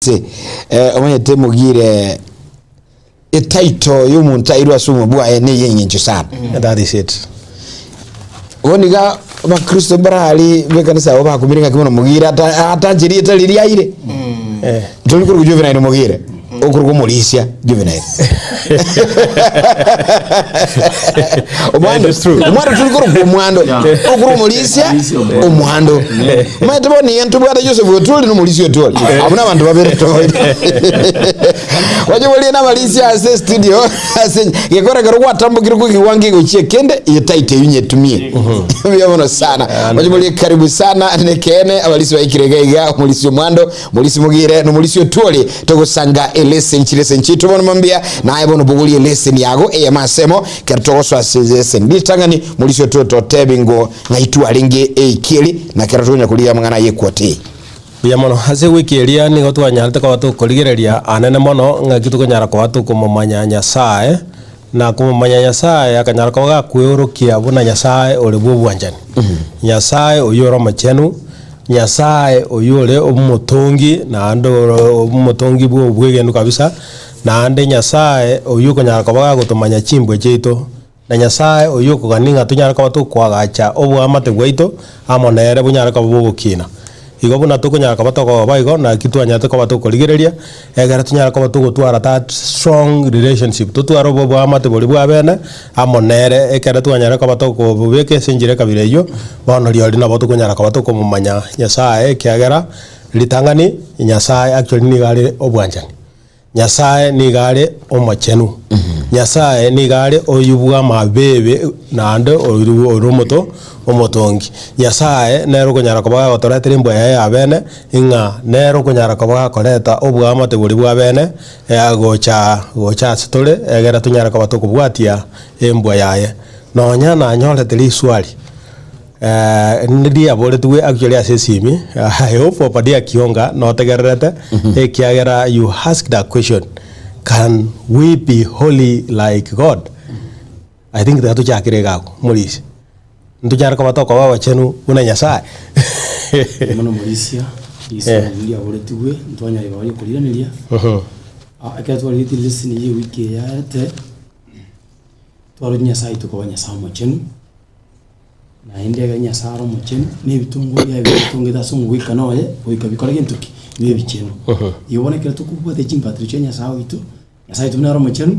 Ase omanyete mogire etitle y'omonto airwe ase obogima bwaye neye eng'encho sana. That is it. Bono iga abakristo mbarari b'ekanisa abo bakumire ng'aki bono mogire ata atanche erieta riria aire. Eh. Tori korokwa Juvenile mogire, okorokwa omorisia Juvenile. Omwando, It is true. omwando tori korokwa omwando, okorokwa omorisia omwando. Omanyete bono iga ntobwate Joseph Otwoli na omorisia Otwoli. Abwo nabanto babere tobwate. Oche borie nabarisia ase estudio ase gekora ekero gwatambokire korwa ekewango egochia ekende eye title eywo nyetumie. Mbuya mono sana. Oche borie karibu sana nekeene abarisia baikire iga iga omorisia omwando Morisi mogire nomorisi otwore, togosanga eleseni chileseni chiaito bono mambia, naye bono bogoria eleseni yago eyemo asemo, kero togosoa ase eleseni ritang'ani, morisi otwore totebi ngo ng'ai twarenge eikieri, na kero tokonya korigia amang'ana aye ekwoti. Mbuya mono. Ase ewiki eria nigo twanyarete koba tokorigereria anene mono ng'aki tokonyara koba tokomomanya Nyasae, na komomanya Nyasae akanyara koba gakweorokia buna Nyasae ore bw'obwanchani. Nyasae oyio ore omochenu, Nyasae oyio ore omotongi naende ore omotongi bwa obwegenwa kabisa, naende Nyasae oyio okonyara koba gagotomanya chimbwa chiaito, na Nyasae oyio okogania ng'a tonyare koba tokoagacha oboamate bwaito amo nere bonyare koba bogokina. Igo buna tokonyara koba tokoba igo, naki twanyarete koba tokorigereria, ekero tonyare koba togotwara that strong relationship, totware obo oboamate boria bwa bene, amo nere, ekero twanyare koba tokobobeka ase enchera ekabira eyio, bono rirorio nabo tokonyara koba tokomomanya Nyasaye ekiagera, ritang'ani Nyasaye actually nigo are obwanchani. Nyasae nigo are omochenu, Nyasae nigo are oyio bw'amabeebe naende oyio ore omoto omotongi. Nyasae nere okonyara koba gagotoretera embwa yaye ya bene, ng'a nere okonyara koba gakoreta oboamate boria bwa bene gocha gocha ase tore, egere tonyare koba tokobwatia embwa yaye. Nonya nanyorete riswari. Ndiaboretigwe actually ase esimi, I hope Obadia Kionga notegererete, ekiagera you asked a question, can we be holy like God? I think tiga tochakere iga agwo morisia, ntochare koba tokoba abachenu buna Nyasaye? Mono morisia, riswali ndiaboretigwe, ntwanyare igo riokorigereria, ekero twarigetie lesson ya ewiki eye yaerete, twaroche Nyasaye oito koba Nyasaye omochenu. Naende ekero Nyasae are omochenu, na ebitongwa biaye biria bitongete ase omogwekano oye, goika bikore gento ki? Bibe ebichenu. Igo bono ekero tokobwatia chimbatero chia Nyasae oito, Nyasae oito buna are omochenu,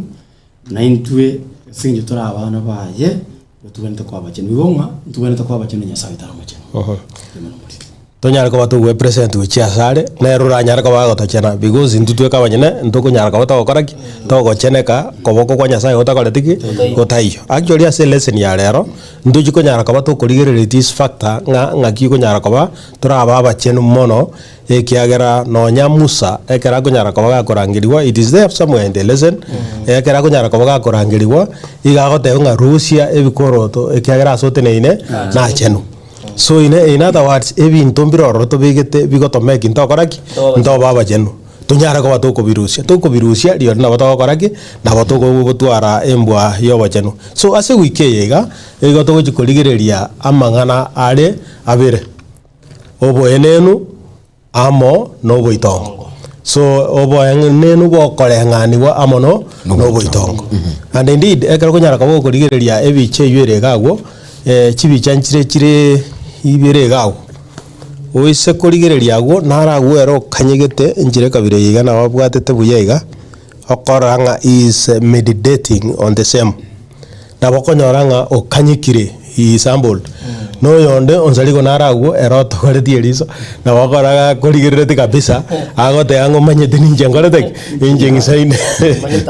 na intwe ase eng'encho tore abana baye, nigo tobwenerete koba abachenu. Igo ng'a ntobwenerete koba abachenu na Nyasae oito are omochenu. Mbuya mono morisia. Tonyare koba togoepresent gochia asare, nere oranyare koba agotochena because intwe tweka abanyene ntokonyara koba togokora ki? Togocheneka koboko kwa Nyasaye gotakoreti ki? Gotaiyo. Actually ase elesson ya rero, ntochi konyara koba tokorigereria this factor ng'a ng'aki okonyara koba torabe abachenu mono, ekiagera nonya Musa ekero akonyara koba gakorangerigwa, it is there somewhere in the lesson, ekero akonyara koba gakorangerigwa, iga agoteba ng'a rusia ebikoroto ekiagera ase oteneine nachenu. So in, in other words, ebinto mbire ororo tobegete bigotoma eki ntokora ki? Ntoba abachenu. Tonyare koba tokobirusia, tokobirusia rirorio nabo togokora ki? Nabo togotwara embwa ya obochenu. So ase ewiki eye iga, nigo togochi korigereria amang'ana are abere, oboenenu amo noboitongo. So oboenenu bokoreng'anigwa amo no noboitongo. And indeed ekero okonyara koba okorigereria ebicha eywo ere iga agwo, chibicha nchire chire ibere iga agwo, oise korigereria agwo naro agwo ere okanyegete enchera ekabira eye iga nabo abwatete buya iga, okorora ng'a he is meditating on the same. Nabo okonyora ng'a okanyekire, he is humbled. Na oyonde onsarigo naro agwo ere otogoretie eriso, nabo okora gakorigereretie kabisa, agoteba ng'a omanyete ninche nkorete ki? Ninche ng'isaine.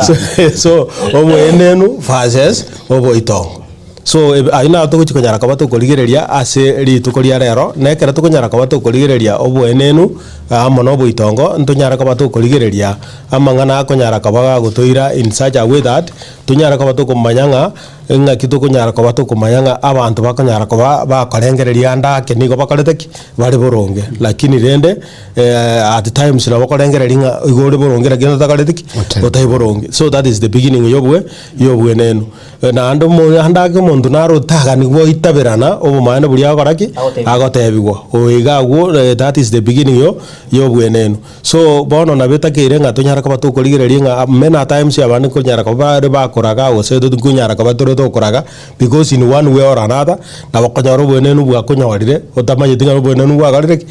So so oboenenu versus oboitongo. So ebe aywo naro togochi konyara koba tokorigereria ase rituko ria rero, na ekero tokonyara koba tokorigereria oboenenu amo na oboitongo, ntonyare koba tokorigereria amang'ana akonyara koba gagotoira in such a way that, Tonyare koba tokomanya ng'a. Ng'aki tokonyara koba tokomanya ng'a abanto bakonyara koba bakorengereria ande ake nigo bakorete ki? Bare boronge. Lakini rende at times nabo okorengereria ng'a igo ore boronge lakini otakoreti ki? Otari. Otari boronge. So that is the beginning ya obwe ya obwenenu. Naende omo ande ake omonto naro otaganigwe oitaberana obomaene boria agokora ki? Agotebigwa. Agotebigwa. Oyo iga agwo that is the beginning yo ya obwenenu. So, bono nabo etakeire ng'a tonyare koba tokorigereria ng'a many a times abande nkonyara koba bare bakoraga gose nkonyara koba tore tokoraga, because in one way or another, nabo okonyora obwenenu bwakonyorire otamanyeti ng'a obwenenu bwakorire ki?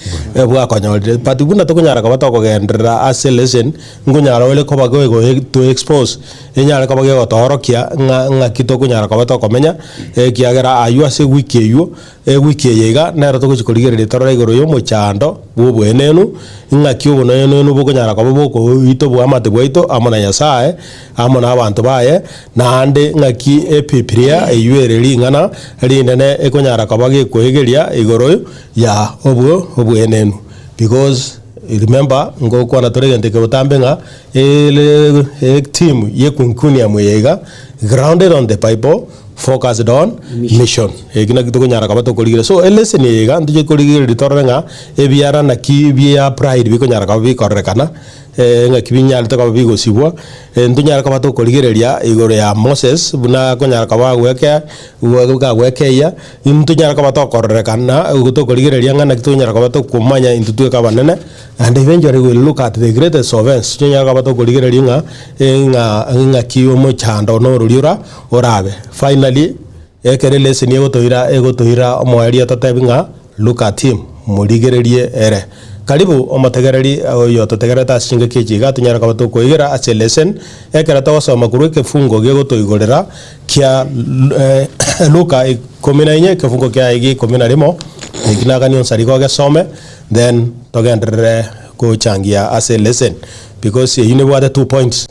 Bwakonyorire. But buna tokonyara koba tokogenderera ase elesson, nkonyara ore koba goe to expose, enyare koba gegotoorokia ng'a ng'aki tokonyara koba tokomenya, ekiagera aywo ase ewiki eywo. Ewiki eye iga nero togochia korigereria torore igoro y'omochando bw'oboenenu, ing'aki oboenenu bokonyara koba bokoito bw'amate bwaito amo na Nyasae, amo na abanto baye, naende ng'aki Ebibilia eywo ere ring'ana rinene ekonyara koba gekoegeria igoro ya obwo oboenenu. Because remember ngokwana tore egento eke botambe ng'a ere team y'Equincunium eye iga grounded on the Bible, Focused on mission. Eki naki tokonyara koba tokorigereria. So elesson eye iga ntoche korigereria torore ng'a ebiara naki bia pride bikonyara koba bikororekana, ng'aki binyarete koba bigosibwa, ntonyare koba tokorigereria igoro ya Moses buna akonyara koba agwekea agwekeyia, ntonyare koba tokororekana tokorigereria ng'a naki tonyara koba tokomanya intwe tweka abanene. And eventually we will look at the greatest offense, tonyare koba tokorigereria ng'a ng'a ng'aki omochando norori ora orabe. Finally, ekero eleseni egotoira egotoira omoerio etotebi ng'a look at him, morigererie ere. Karibu omotegereri oyo ototegererete ase chingaki echi iga tonyare koba tokoigera ase eleseni, ekero togosoma korwa ekefungo gegotoigorera kia Luka ikomi na inye ekefungo kiaye gia ikomi na rimo, eki nagani onsariga ogesome. Then togenderere gochangia ase lesson because eyio nebwate two points.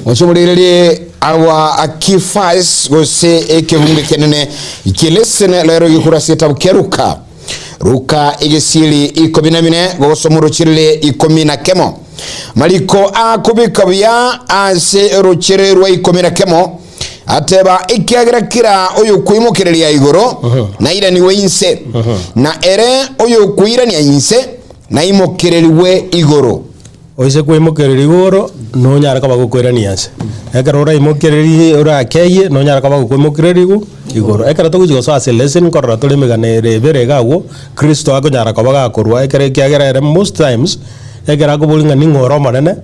Mochomorigererie awa kifas gose ekebungo ekenene kielesene lero gikura ase etabu kia Luka. Luka egesieri ikomi na bine gogosoma orocherere ikomi na kemo. Mariko akobeka buya ase orochere rwa ikomi na kemo Ateba, Ekiagera kera oyokoimokereria igoro nairanigwe inse, na ere oyokoirania inse naimokererigwe igoro. Oise koimokereria igoro, nonyare koba gokoirania inse. Ekero oraimokererie orakeyie, nonyare koba gokoimokereria igo igoro. Ekero togochia gosoa ase lesson nkorora tore emegano ere ebere iga agwo, Kristo akonyara koba gakorwa ekero ekiagera ere most times, ekero akoboria ng'a ning'o ore omonene,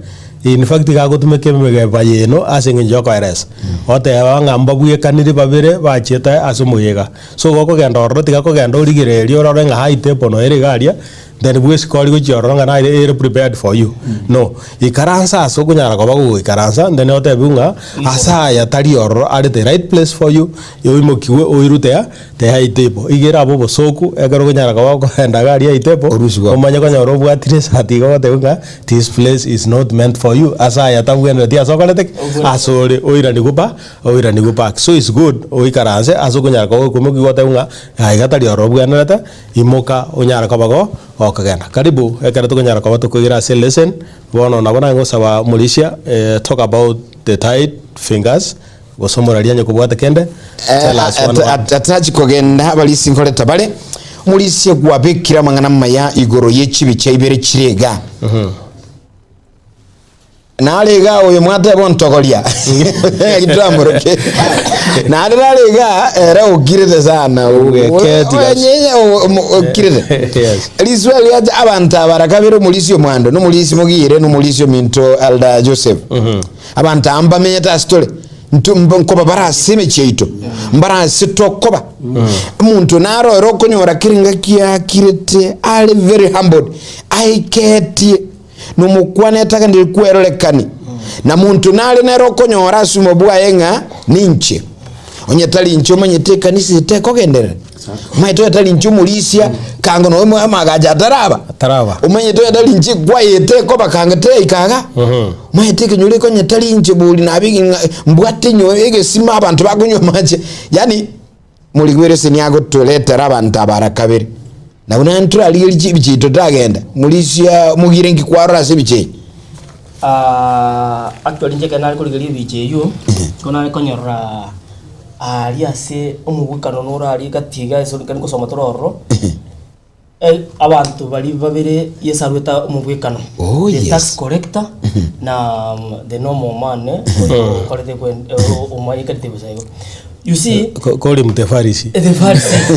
In fact iga agotumeka emegeba y'eno ase eng'encho y'okoeresa. Oteba ng'a mbabwekanire babere bachiete ase omoyega. So gokogenda ororo tiga kogenda origererie orore ng'a high table noyo ere iga aria, then bwesike oria gochia ororo ng'a naye ere prepared for you. No, ikaransa ase okonyara koba gogoikaransa then otebiwe ng'a ase aya tari ororo are the right place for you, oimokiwe oirute aa the high table. Iga erabe obosoku ekero okonyara koba okogenda iga aria high table, Orusigwe. omanye konyora obwatire esati iga ogotebiwa ng'a This place is not meant for you, ase aya tabwenereti ase okorete ki? Ase ore oiranigwe ba oiranigwe back. So it's good oikaranse ase okonyara koba okoimokia goteba ng'a aiga tari oro obwenerete, imoka onyare koba go gokogenda. Karibu ekero tokonyara koba tokoira ase elesson, bono nabo naye ngosaba omorisia talk about the tied fingers, gose omoraria onye kobwate kende, tell us one word. Atachi kogenda abarisia nkoreta bare, Omorisia gwabekire amang'ana amaya igoro ye chibicha ibere chire iga. Nare iga oyo mwateba ontogoria. Ng'aki twamoroke. Nare nare iga ere okirete sana. Ogeketi gasi. Onyenye okirete. Yes. Riswali riacha abanto aba rakabere omorisia omwando nomorisia mogire nomorisia ominto Elder Joseph. Abanto aba mbamenyete ase tore. Intwe nkoba bare ase emechie yaito, mbare ase tokoba. Omonto naro ere okonyora kera engaki akirete are very humbled, aiketie, nomokwanete agenderere kwerorekani. Na monto nare nere okonyora ase omonwa bwaye ng'a ninche. Onye tari inche omanyete ekanisa eye tekogenderera. Omanyete onye tari inche omorisia, kango noyo amagacho ataraba. Ataraba. Omanyete onye tari inche ekwaya etekoba kango teika iga. Omanyete ekenyoro eke onye tari inche bori nabe ng'a mbwate nyowe egesima abanto bakonywa amache, yaani morigwere ase niagotoretera abanto aba ara kabere. Nabo naende torarigererie chibicha eye totagenda, morisia mogire nki kwarora ase ebicha eye? Ah, actually inche ekero nare korigereria ebicha eywo, nigo nare konyorora aria ase omogwekano noro aria gati iga ase ekero nkosoma tore ororo, abanto baria babere Yeso arwete omogwekano, Oh, the yes. tax collector na the normal man oyo okorete kwen- omanyekanete bosa igo. You see, Ko- Call him the Pharisee. the Pharisee.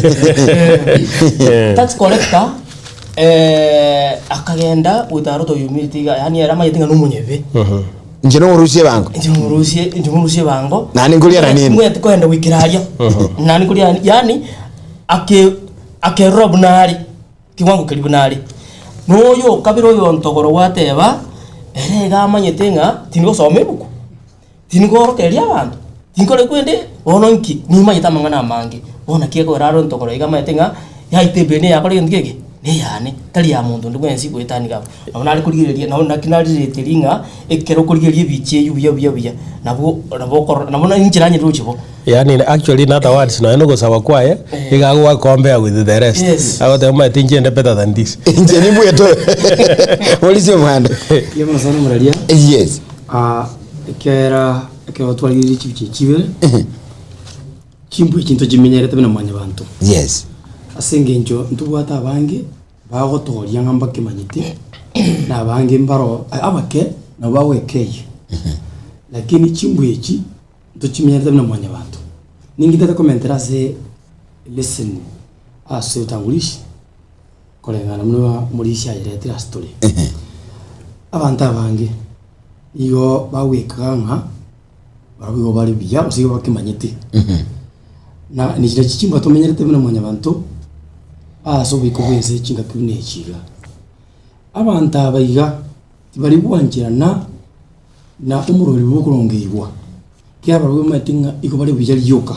Tax collector akagenda with a lot of humility iga yaani ere amanyete ng'a nomonyebe. Inche nomorusie ebango. Inche nomorusie inche morusie ebango. Naende nkoriana nini? Timwenyeti kogenda goikera aria. Naende nkoriana yaani ake akerora buna are, kiwango keria buna are. Na oyo okabere oyonto igoro gwateba, ere iga amanyete ng'a tindi gosoma ebuku. Tinkoorokereria abanto, tinkore kwende, bono inki? Nimanyete amang'ana amange. Bono naki ekogera aro ntokoro iga amanyete ng'a yaito ebibe neyakore egento keke, neyane, tari ya monto onde bwensi goetania iga abwo. Nabo nare korigereria nabo naki narireteria ng'a ekero okorigereria ebicha eywo buya buya buya, nabwo nabo okorora nabo na inche nanyerire bo. Yaani actually in other words nonya na ogosaba kwaye iga agoa compare with the rest. Yes. Agoteba omanyete inche inde better than this. Inche nimbuete oyo. Morisie omwando. Mbuya mono sana omoraria. Yes. Aa, ekiagera ekero twarigereire chibicha echi chibere, chimbwa echi ntochimenyerete buna mwanyabanto. Yes. Ase eng'encho ntobwate abange bagotoria ng'a mbakemanyete, na abange mbaro abake nabo bagwekeyia. Lakini chimbwa echi ntochimenyerete buna mwanyabanto. Ninki ntagete komentera ase lesson ase utangulishi. Koreng'ana buna omorisia ayeretire ase tore, abanto abange nigo bagwekaga ng'a barabwo igo bare buya gose igo bakemanyete. Na nichire chimbwa tomenyerete buna mwanyabanto ase oboiko bw'ense chingaki buna echi iga. Abanto aba iga tibari gwancherana na omorweri bw'okorongeigwa, ekiagera barabwo bamanyete ng'a igo bare buya rioka.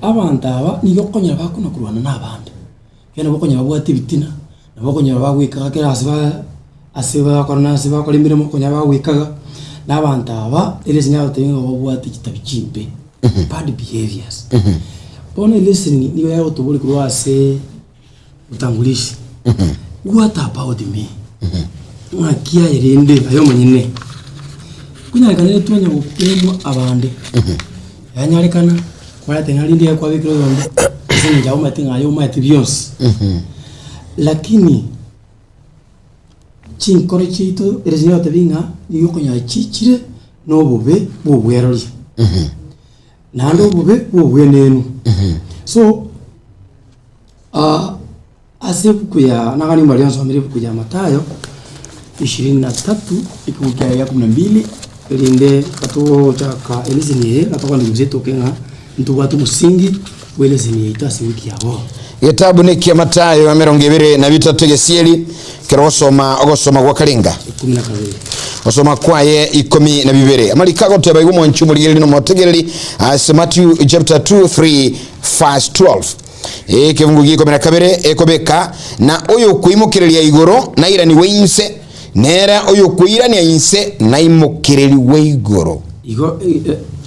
Abanto aba nigo okonyora bakona korwana na abande. Ekiagera nabo okonyora babwate ebitina, nabo okonyora bagwekaga kera ase ba ase bakora na ase bakora emeremo okonyora bagwekaga, na abanto aba eleseni yagotebia ng'a babwate chitabi chimbe, bad behaviours. Bono eleseni nigo yagotoboria korwa ase utangulizi, what about me? Ng'aki aye rende aye omonyene, konyarekana twanya gokemwa abande, yanyarekana. Kwarete ng'a rinde kwabekire oyonde ase eng'encho aye omanyete ng'a aye omanyete bionsi. Lakini chinkoro chiaito ere chigotebi ng'a nigo okonyora chichire na obobe bwa obweroria, naende obobe bwa obwenenu. So ase ebuku ya nagani mbaria nsomire ebuku ya Mathayo ishirini na tatu ekebugu kiaye gia kumi na mbili erinde gatogochaka eleseni eye gatokoenda gose etoke ng'a ntobwate omosingi bwa eleseni yaito ase ewiki ya bono. Getabu nekia Matayo 23 egesieri kero gosoma ogosoma gwa karenga 12. Gosoma kwaye 12 amariko agoteba igo omwanchi omorigereria na omotegereri ase Matthew chapter 2 3 verse 12 Ekefungu gia ikomi na kabere ekobeka, Na oyokoimokereria igoro nairanigwe inse, nere oyokoirania inse naimokererigwe igoro. Igo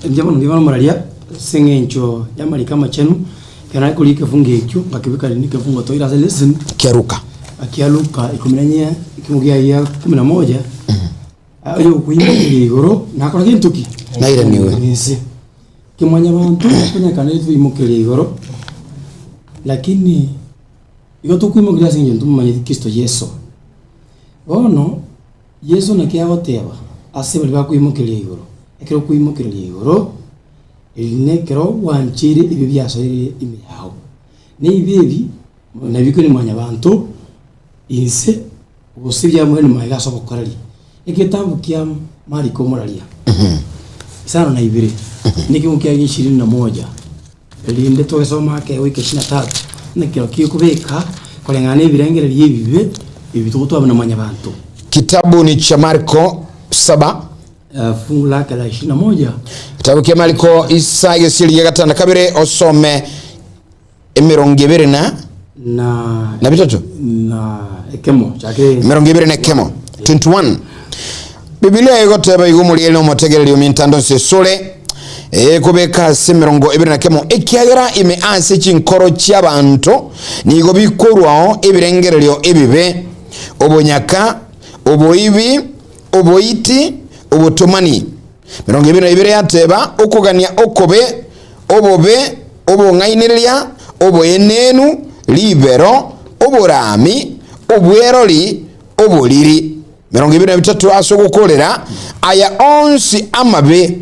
mbuya mono mbuya mono moraria ase eng'encho y'amariko amachenu, ekero nare korika ekefungo ekio, ngakebeka rende ekefungo toire ase lesson, Kia Luka. kia Luka ikomi na inye, ekefungo kiaye gia kumi na moja, oyokoimokereria igoro nakore gento ki? Nairaniwe. Inse. Kimwanyabanto konyekana twaimokereria igoro, lakini igo tokoimokereria ase eng'encho ntomomanyeti Kristo Yeso. Bono, Yeso naki agoteba ase baria bakoimokereria igoro? Ekero okoimokereria igoro, eri nekero gwancheire ebibe biasoire ime yao. Na ebibe ebi, nabio kore mwanyabanto, inse, gose biamwene magega ase obokoreri. Egetabu kia Mariko omoraria, isano na ibere, na ekeungo kiaye ishirini na moja, erinde togesoma ake goika ishirini na tatu, nekero gekobeka koreng'ana na ebirengererio ebibe ebi togotwaba na mwanyabanto. Kitabu ni cha Marko saba. Fungu lake la ishirini na moja. Kitabu kia Mariko isa egesieri gia gatano na kabere osome 20 na Na na bitato. na ekemo chake 21 21 Bibilia egoteba igo omorieri na omotegereri omintando nse esore ekobeka ase 21 ekiagera ime ase chinkoro chi'abanto nigo bikorwao ebirengererio ebibe, obonyaka, oboibi, oboiti, obotomani. 22 yateba, Okogania okobe, obobe, obong'ainereria, oboenenu, ribero, oborami, obwerori, oboriri. 23 Ase ogokorera aya onsi amabe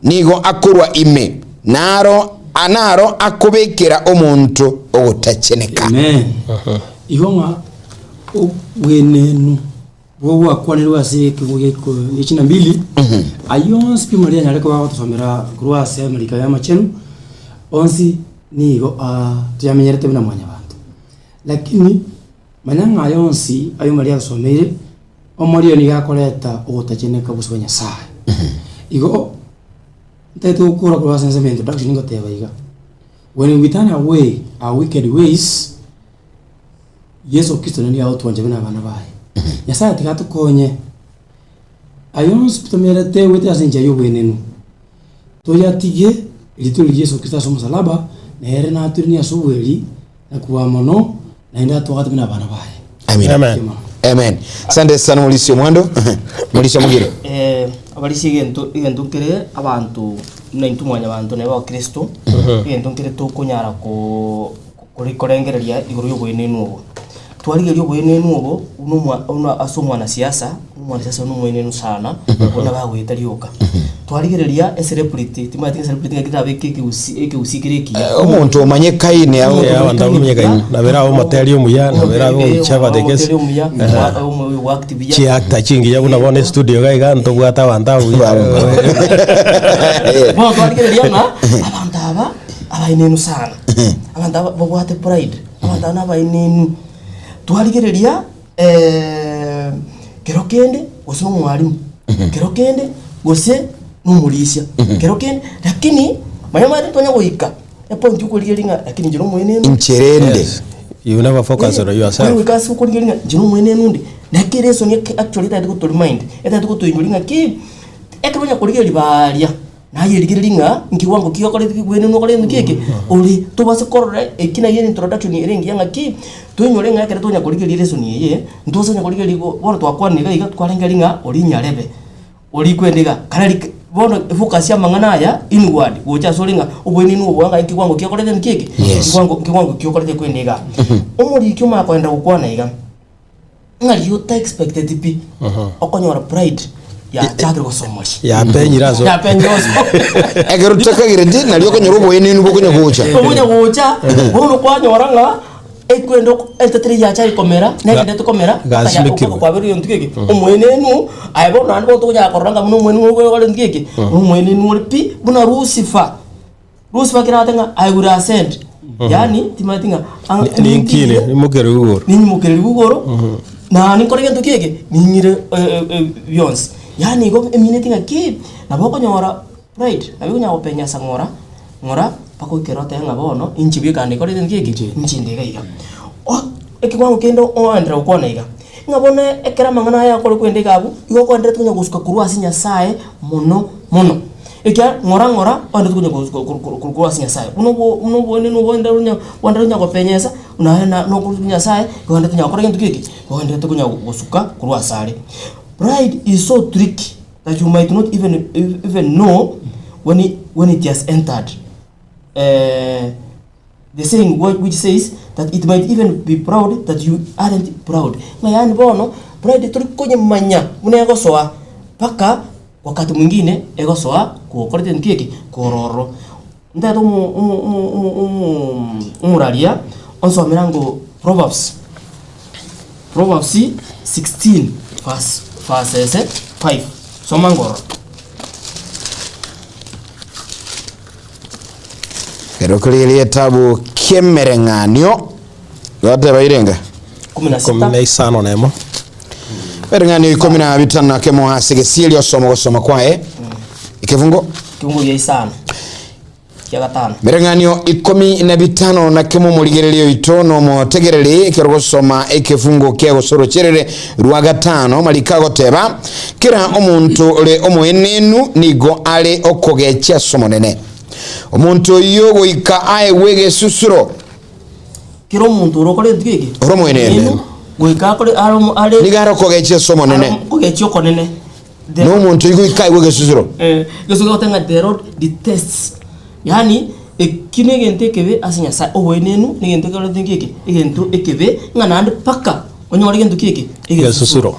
nigo akorwa ime, naro naro akobekera omonto ogotacheneka. Amen. Igo ng'a obwenenu bw'ogwakwanerwa ase ekegogo gia iko gia chinambili, ayio onsi pi Maria anyare koba agotosomera korwa ase amariko aya amachenu, onsi nigo aa toyamenyerete buna mwanyabanto. Lakini manya ng'a aya onsi ayo Maria atosomeire, omorio nigo akoreta ogotacheneka obosio bwa Nyasaye. Igo, ntagete gokora korwa ase ensemo ya introduction ngoteba iga, when we turn away our wicked ways, Yeso Kristo naende nigo agotwancha buna abana baye. Nyasaye tiga atokonye, aye onsi pi tomerete goetera ase enchera ya obwenenu, toyatige erio torigie Yeso Kristo ase omosalaba, nere natorenie ase obweri, na kobua mono, naende atwagate buna abana baye. Amen. Amen. Amen. Asante sana Mulisi Omwando. Mulisi Omogire. Eh, abarisia egento egento nkere abanto buna intwe mwanyabanto naye abakristo, egento nkere tokonyara ko kore korengereria igoro y'oboenenu obo. Twarigereria oboenenu obo buna omwa buna ase omwanasiasa, omwanasiasa nomoenenu sana, buna bagoeta rioka. Twarigereria ecelebrity, timanyeti ng'a ecelebrity ng'aki erabeke ekegusii ekegusii kere ekiya. Omonto omanyekaine ao. Eh, abanto abamenyekaine. Nabo erabe omoteri omuya, nabo erabe omochapati kesi. Chiactor chingiya buna bono estudio iga iga ntobwate abanto abuya. Bono twarigereria ng'a abanto aba abaenenu sana. Abanto aba babwate pride, abanto aba nabaenenu. Twarigereria kero kende gose nomwalimu, kero kende gose nomorisia, kero kende lakini manya omanyete ntonya goika epoint okorigereria ng'a lakini inche nomoenenu. Incherende. Yes. You never focus on yourself. Onya goika ase okorigereria ng'a inche nomoenenu onde, naki eresoni actually etagete gotoremind, etagete gotoinyori ng'aki, ekero onya korigereria baria. Nayerigererie ng'a nkiwango ki okorete ki bwenenu okore gento eke, ore tobase korora eki naye introduction ere engiya ng'aki, toinyore ng'a ekero tonya korigereria lesson eye, ntobase konya korigereria igo bono twakwanire iga iga twarenge ng'a oria nyarebe, oria kwende iga, kare rik bono efocus ya amang'ana aya inward gocha asore ng'a obwenenu obo ng'a ekiwango ki okorete gento eke, Yes. kiwango kiwango ki okorete kwende igaa. Omoriki omanye koenda gokwana iga. Ng'a riria ota expecteti pi, okonyora pride yachakire gosomoria. Yapenyire ase Yapenyire gosomoria. Ekero tokagereti nario okonyora oboenenu bokonya gocha. Okonya gocha, bono kwanyora ng'a ekwende oko entetere yachakire komera, negenderete komera, mpaka ya- Gasimekirwe. mpaka kwabeire egento geke, omoenenu, aye bono naende bono togochaka korora ng'a buna omoenenu ogo orenge eke, omoenenu ore pi, buna Lucifer. Lucifer ekero agote ng'a I will ascend, yaani timanyeti ng'a ang- ninkine nintire, nimokerwe igoro. ninyimokereri igoro, na ninkore gento ki eke, ning'ire bionsi. Yaani igo emineti ng'a ki, nabo okonyora pride, nabo ekonyara gopenyesa ng'ora, ng'ora mpaka ekero otebe ng'a bono, inche bweka ndikore gento ki eke, inche inde iga iga. O ekewango kende oenderere gokwana iga, ng'a bono ekero amang'ana aya akore kwenda iga abwo, igo okoenderete konya gosuka korwa ase Nyasaye mono mono. Ekiagera ng'ora ng'ora onde tokonya korwa ase Nyasaye, buna obo buna oboenenu oboende onya bonde onya gopenyesa, naye na nokorwa Nyasaye, onde tonya gokora gento keke, onde tokonya gosuka korwa asare. Pride is so tricky that you might not even even know when it when it has entered The saying which says that it might even be proud that you aren't proud. Ng'a yaani bono pride tori konyemanya buna egosoa mpaka wakati mwingine egosoa gokorete gento ki eke kororo. Ntagete omo omo omo omo omo omoraria onsomera ngo Proverbs, Proverbs 16 verse verses 5 soma ngororo. Ero korigereria etabu ki'emereng'anio, goteba irenga? Kumi na Ikomi sita. na isano na emo. Emereng'anio ikomi na bitano na kemo ase gesieri osoma gosoma kwaye. Ekefungo Kifungu gia isano kia gatano. Emereng'anio ikomi na bitano na kemo omorigereria oito na omotegereri ekero gosoma ekefungo kia gosorocherere rwa gatano mariko agoteba kera omonto ore omoenenu nigo are okogechia ase Omonene. Omonto oyio goika aegwe egesusuro. Kera omonto ore okore egento geke, Ore omoenenu. goika akore are omo- are Nigo are okogechia ase Omonene. are okogechia okonene. The- Na omonto oigo goika aigwe egesusuro. Eh, gesusu gegoteba ng'a the Lord detests. Yaani eki na egento ekebe ase Nyasaye, oboenenu na egento ekerorete nki eke? Egento ekebe ng'a naende mpaka onyore egento ki eke? Egesusuro.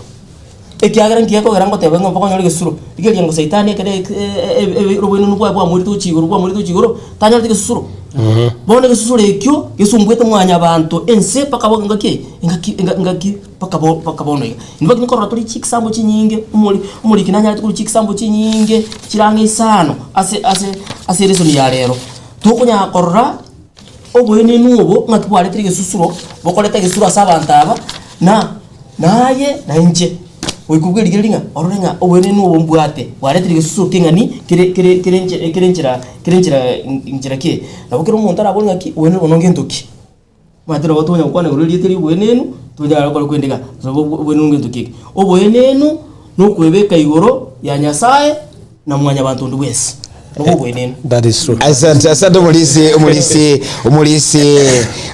Ekiagera nki gekogera ngoteba ng'a mpaka onyore egesusuro? Rigereria ngo saitani ekere oboenenu bwaye bwamoirete gochia igoro bwamoirete gochia igoro, tanyoreti egesusuro. Bono egesusuro ekio gesumbuete mwanyabanto ense mpaka bo engaki eye, engaki enga engaki mpaka bo mpaka bono iga. Inwe nkorora tore chikisambo chinyinge, omori omoriki nanyarete korwa chikisambo chinyinge chirang'e isano ase ase ase eresoni ya rero. Tokonyara korora oboenenu obo ng'aki bwaretire egesusuro, bokoreta egesusuro ase abanto aba, na naye na inche goika obwerigereria ng'a orore ng'a oboenenu obo mbwate bwaretire egesusuro keng'ani kere kere kere nche kere nchera kere nchera nchera ki. Nabo kera omonto arabore ng'aki oboenenu obo nongento ki. Omanyete nabo tonya gokwana igoro erieta ria oboenenu, tonyare gokora kwende iga, gose oboenenu ngento ki eke. Oboenenu nokwebeka igoro ya Nyasaye na mwanyabanto onde bwensi. Nobwo oboenenu. That is true. Asante, asante omorisi, omorisi, omorisi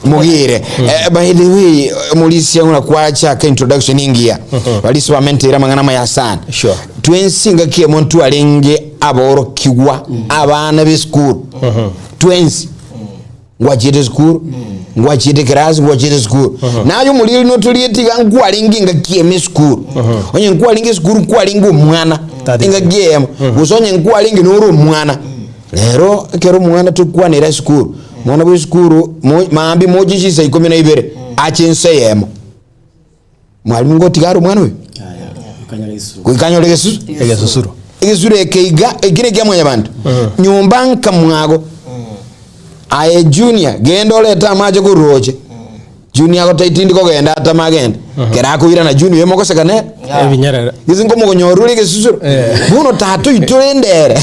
Mugire. Eh, by the way, omorisi ang'o nakwachaka introduction engiya. Barisi bamenteire amang'ana amaya sana. Sure. Twensi ngaki emo ntwarenge aborokigwa abana b'esukuru. Twensi. Ngwachiete esukuru, ngwachiete ekerasi, ngwachiete esukuru. Naye omoriri notorieti iga nkwarenge engaki emo esukuru. Onye nkwarenge esukuru nkwarenge omwana That is engaki eyemo. Gose onye nkwarenge nore omwana. Rero ekero omwana tokwanera esukuru, omwana bwa esukuru mo maambia moche chinsa ikomi na ibere, ache ensa eyemo. Mwalimu ngotiga are omwana oyo? Yaya, okanyora egesusuro. Goika anyore egesusu? Egesusuro. Egesusuro eke iga, eki nekia mwanyabanto. Nyomba nka mwago. Aye Junior, genda orete amache korwa roche. Junior agotebia tindi kogenda atama agende. Kera akoirana Junior oyo mogoseka nere. Ebinyerere. Gese nkomokonyorora ore egesusuro. Bono tata oito rende ere.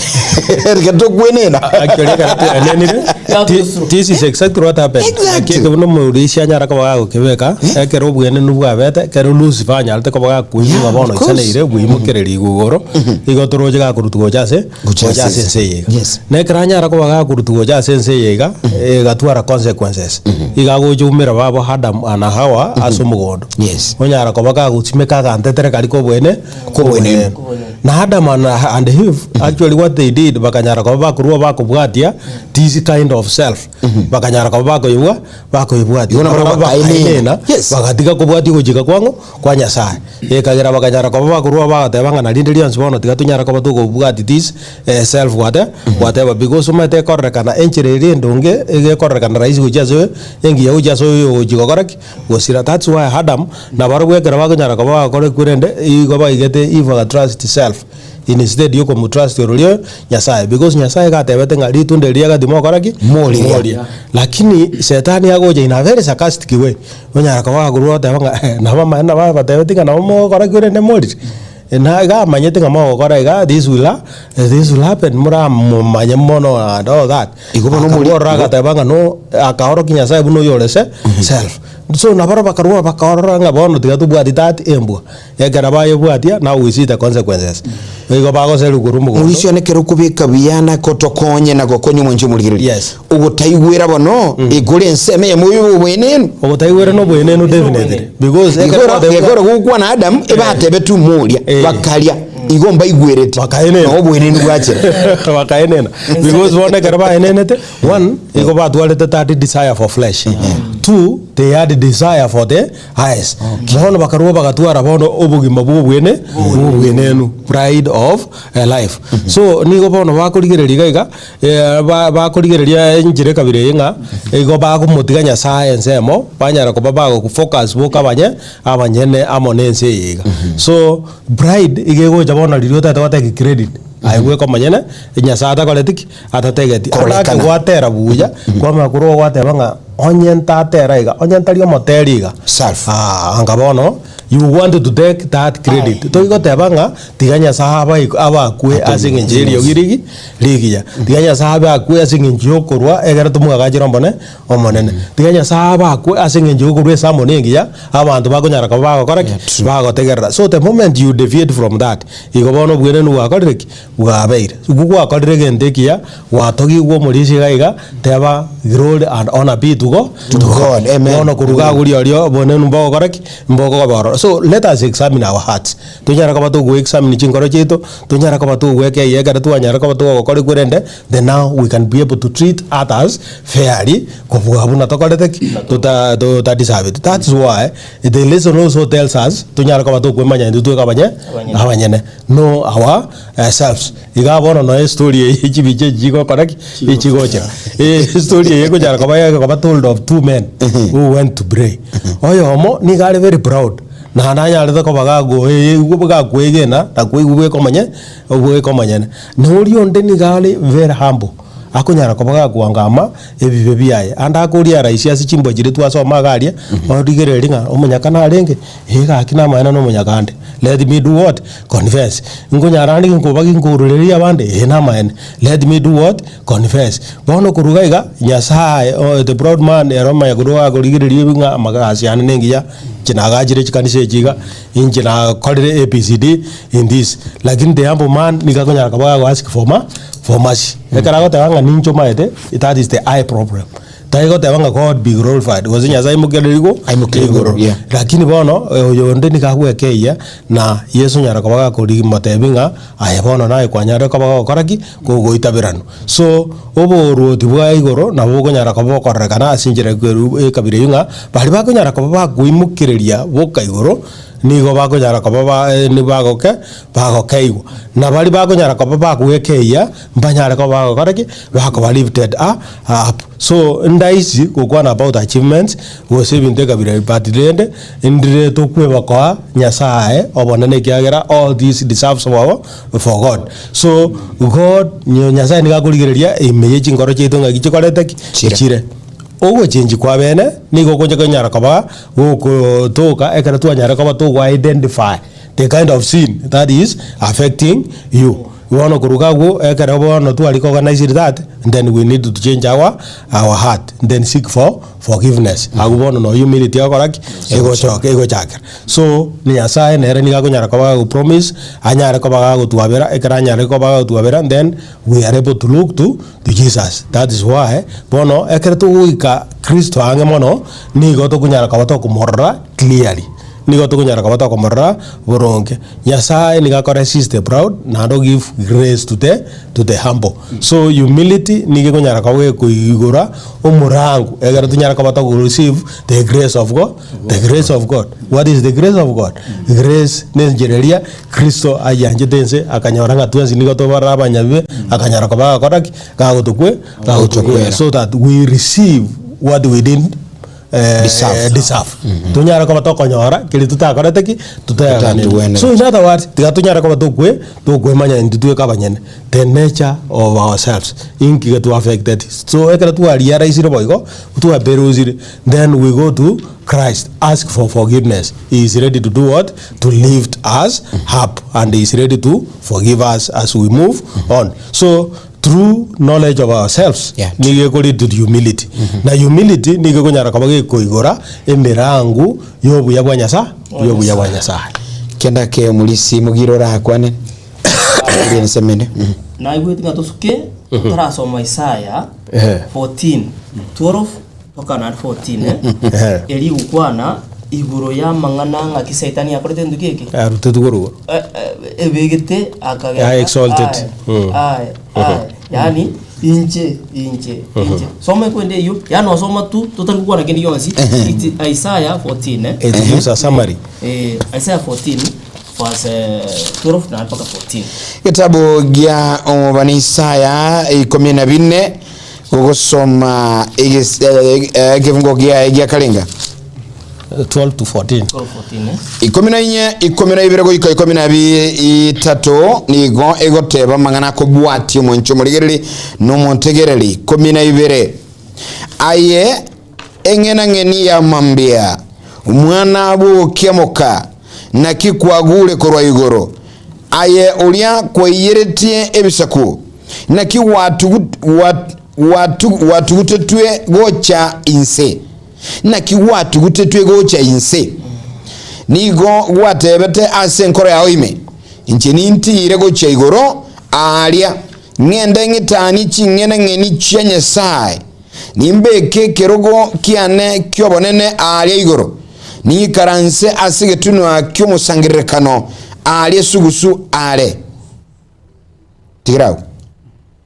Reka tokwenena. Actually, ekero twenenire, this is exactly what happened. Exactly. Ekio buna omorisia anyare koba gagokebeka, ekero obwenenu bwabete, ekero Lucifer anyarete koba gakoigwa Yeah, bono of course. oisaneire bwimokereria igoro, igo toroche gakorutwa gocha ase Gocha gocha ase ase ense eye iga. Yes. Na ekero anyara koba gakorutwa gocha ase ense eye iga, egatwara consequences. Iga agocha oumera babo Adam and Hawa ase omogondo. Yes. Onyara koba kagosimeka agantetere karia kobwene Kobwenenu. Na Adam and, and Eve actually what they did bakanyara koba bakorwa bakobwatia this kind of self bakanyara koba bakoyebwa bakoyebwatia Igo nabo Barabwo bakaenena. bakaenena, Yes. bagatiga kobwatia ogochika kwang'o kwa Nyasaye ekagera bakanyara koba bakorwa bagateba ng'a na rinde rionsi bono tiga tonyare koba tokobwati this eh, self gwate gwateba because omanyete ekororekana enchera eria endonge egekorekana rahisi gochia ase engiya gochia ase oyo ogochia gokora ki gosira that's why Adam Nabarobwo ekero bakonyara koba bagokora ekwe rende, igo baigete Eve agatrust self instead yokomotrust ororia Nyasaye because Nyasaye iga atebete ng'a ritunda eri riagati mogokora ki? Moria. Moria. Lakini shetani agocha in a very sarcastic way, onyara koba gakorwa goteba ng'a nabo amaene nabo abatebeti ng'a nabo mogokora ki rende morire? Na iga amanyete ng'a mogokora iga this will this will happen moramomanye mono and all that. Igo bono omori- Akaborora agateba ng'a no akaorokia Nyasaye buna oyore se self. So nabarobwo bakarua bakaorora ng'a bono tiga tobwati that embwa. Ekero bayebwatia now we see the consequences. Igo bagoserigwa korwa omogondo. Mauricio nekero okobeka buya na gotokonye na gokonya omwanchi omorigereria. Yes. Ogotaigwera bono ekore ensemo eyemo y'oboenenu. Ogotaigwera na oboenenu definitely. Because ekero Gekoro gwatebwa- gekoro gokwana Adam ebatebe tu moria Eh. bakaria igo mbaigwerete Bakaenena. na oboenenu bwachera. bakaenena because bono ekero baenenete one igo batwarete that desire for flesh two they had desire for the eyes bono bakarwa bagatwara bono obogima bwa obwene bwa obwenenu pride of a life so nigo bono bakorigereria iga iga eh, ba- bakorigereria enchera ekabira eye ng'a igo bagomotiga Nyasaye ensemo banyara koba bagofocus boka abanye abanyene amo na ense eye iga so pride iga egocha bono riria otagete gotake credit aye bweka omonyene Nyasaye atakoreti ki? Atategeti. Kororekana. Ake gwatera buya, kwamanya korwa gwateba ng'a onye ntatera iga, onye ntari omoteri iga, Self. ah anga bono you want to take that credit. Toigoteba ng'a tiga Nyasaye abaik abakwe ase eng'encho ya eriogi rigi rigiya. Tiga Nyasaye abe akwe ase eng'encho ya okorwa ekero tomwagachire ombone omonene. Tiga Nyasaye abe akwe ase eng'encho ya okorwa esamoni engiya, abanto bakonyara koba bagokora ki? Bagotegerera. So the moment you deviate from that, igo bono obwenenu bwakorire ki? Bwabeire. Okwo gwakorire egento ekiya, gwatogigwe omorisia iga iga, teba glory and honor be to God. To God, amen. Bono korwa iga agoria oria obonene mbogokora ki? Mbokoba ororo. So. So let us examine our hearts, tonyare koba togo examine chinkoro chiaito, tonyare koba togwekeyia ekero twanyara koba togokora ekwerende, then now we can be able to treat others fairly kobua buna tokorete ki? Tota tota deserve-ti. That's why the lesson also tells us tonyare koba tokwemanya intwe tweka abanye abanyene, know our selves. Igaa bono noe estory eye chibicha echi chigokora ki? Echigocha. Estory eye egochara koba egoba told of two men who went to pray. Oyomo nigo are very proud, naende anyarete koba gakoigwa gakoegena na koigwa bweka omanye bweka omonyene. Na oria onde nigo are very humble, akonyara koba gakoangama ebibe biaye. Ande akoria raisi ase chimbwa chiria twasoma iga aria, origereria ng'a omonyaka narenge. Ee gaki namaene nomonyakande, let me do what? Confess. Nkonyara ande nkoba ginkorureria abande? Ee namaene, let me do what? Confess. Bono korwa iga iga, Nyasaye oh the proud man ere omanye korwa akorigereria ebi ng'a amagasi ane nengiya, inche nagachire chikanisa echi iga, inche nakorire ABCD in this. Lakini the humble man nigo akonyara koba gago ask for ma for mercy. Ekero agoteba ng'a ninche omaete, that is the eye problem. Tari goteba ng'a God be glorified, gose Nyasae aimokerere igo Aimokerere igoro, igoro. yeah. Lakini bono eh, oyonde nigo agwekeyia na Yeso onyara koba gakorimotebi ng'a aye bono naye kwanyarire koba gogokora ki? Gogoitaberanwa. So, oboruoti bwa igoro nabo bokonyara koba bokororekana ase enchera ekeru ekabira eyio ng'a baria bakonyara koba bakoimokereria boka igoro, nigo bakonyara koba ba nibagoke bagokeigwa. Na baria bakonyara koba bagwekeyia, mbanyare koba bagokora ki? Bakoba lifted up. So ndaisi gokwana about achievements gose ebinto ekabira ebi but rende ndire tokweba koa Nyasaye obonene ekiagera all this deserves for for God. So God Nyasaye nigo akorigereria ime ye chinkoro chiaito ng'aki chikorete ki? Chire. Chire. Ogochengi kwa bene nigo ogocha konyara koba gokotoka ekero twanyara koba togo identify the kind of sin that is affecting you. Bono koruga agwo ekero bono twa recognized that then we need to change our our heart then seek for forgiveness. Agwo bono no humility egokora ki? Egochoka egochakera. So Nyasaye nere nigo akonyara koba gago promise anyare koba gagotwabera ekero anyare koba gagotwabera then we are able to look to to Jesus. That is why bono ekero togoika Kristo ang'e mono nigo tokonyara koba tokomorora clearly. Nigo tokonyara koba tokomorora boronge. Nyasaye nigo akore resist the proud naende o give grace to the to the humble. So humility nigo ekonyara koba gekoigora omorango egere tonyare koba togo receive the grace of God, the grace of God. What is the grace of God? Grace ne enchera eria Kristo ayianchete ense akanyora ng'a twensi nigo tobare abanyabibe akanyara koba gakora ki? Gagotokwe gagotokwera so that we receive what we didn't Deserve. deserve. Tonyare koba tokonyora keria totakorete ki? Totayaganetie. Totatuenera. So in other words, tiga tonyare koba tokwe tokwemanya intwe tweka abanyene, the nature of ourselves, inki getu affected. So ekero twarealisire boigo, twaperusire, then we go to Christ, ask for forgiveness. He is ready to do what? To lift us up and he is ready to forgive us as we move on. So Through knowledge of ourselves Yeah. nigo eko lead to humility na humility nigo ekonyara koba gekoigora emerango y'obuya bwa Nyasaye y'obuya bwa Nyasaye. Kenda ke omorisia mogire orakwane Ori ensemene. Mhm. Naigwete ng'a tosuke totarasoma Isaya Ehe. 14 12 mpaka naende 14 eh. Ehe. Eri gokwana igoro y'amang'ana ng'aki Saitani akorete egento ki eke? Arutetwe korwa igoro. Eh, eh, ebegete akagenda Ah, exalted. aye, Mm. aye, aye. Yaani inche inche inche soma ekwende eyio yaani osoma tu totari gokwana kende gionsi It- Isaiah 14 eh. It gives a summary. Eh, Isaiah 14 verse eh, 12 na mpaka 14 Getabu gia omobani Isaya ikomi na bine gogosoma eges- eh, eh, ekefungo giaye gia karenga 12 to 14. 12 14 eh. Ikomi na inye, ikomi na ibere goika ikomi na bitato nigo egoteba amang'ana akobwatia omonche omorigereri na omontegereri. Ikomi na ibere, Aye eng'enang'eni ya mambia, omwana bw'ogokiamoka, naki kwagure korwa igoro? Aye oria kwaiyeretie ebisaku, naki gwatugutetwe gocha inse? Naki gwatugutetwe gocha inse? Nigo gwatebete ase enkoro yao ime, Inche nintiire gochia igoro aaria, ng'ende ng'etanie ching'enang'eni chia Nyasae, nimbeke ekerogo kiane ki'obonene aaria igoro. Ning'ikaranse ase egetunwa ki'omosangererekano aaria esugusu aare. Tigera agwo.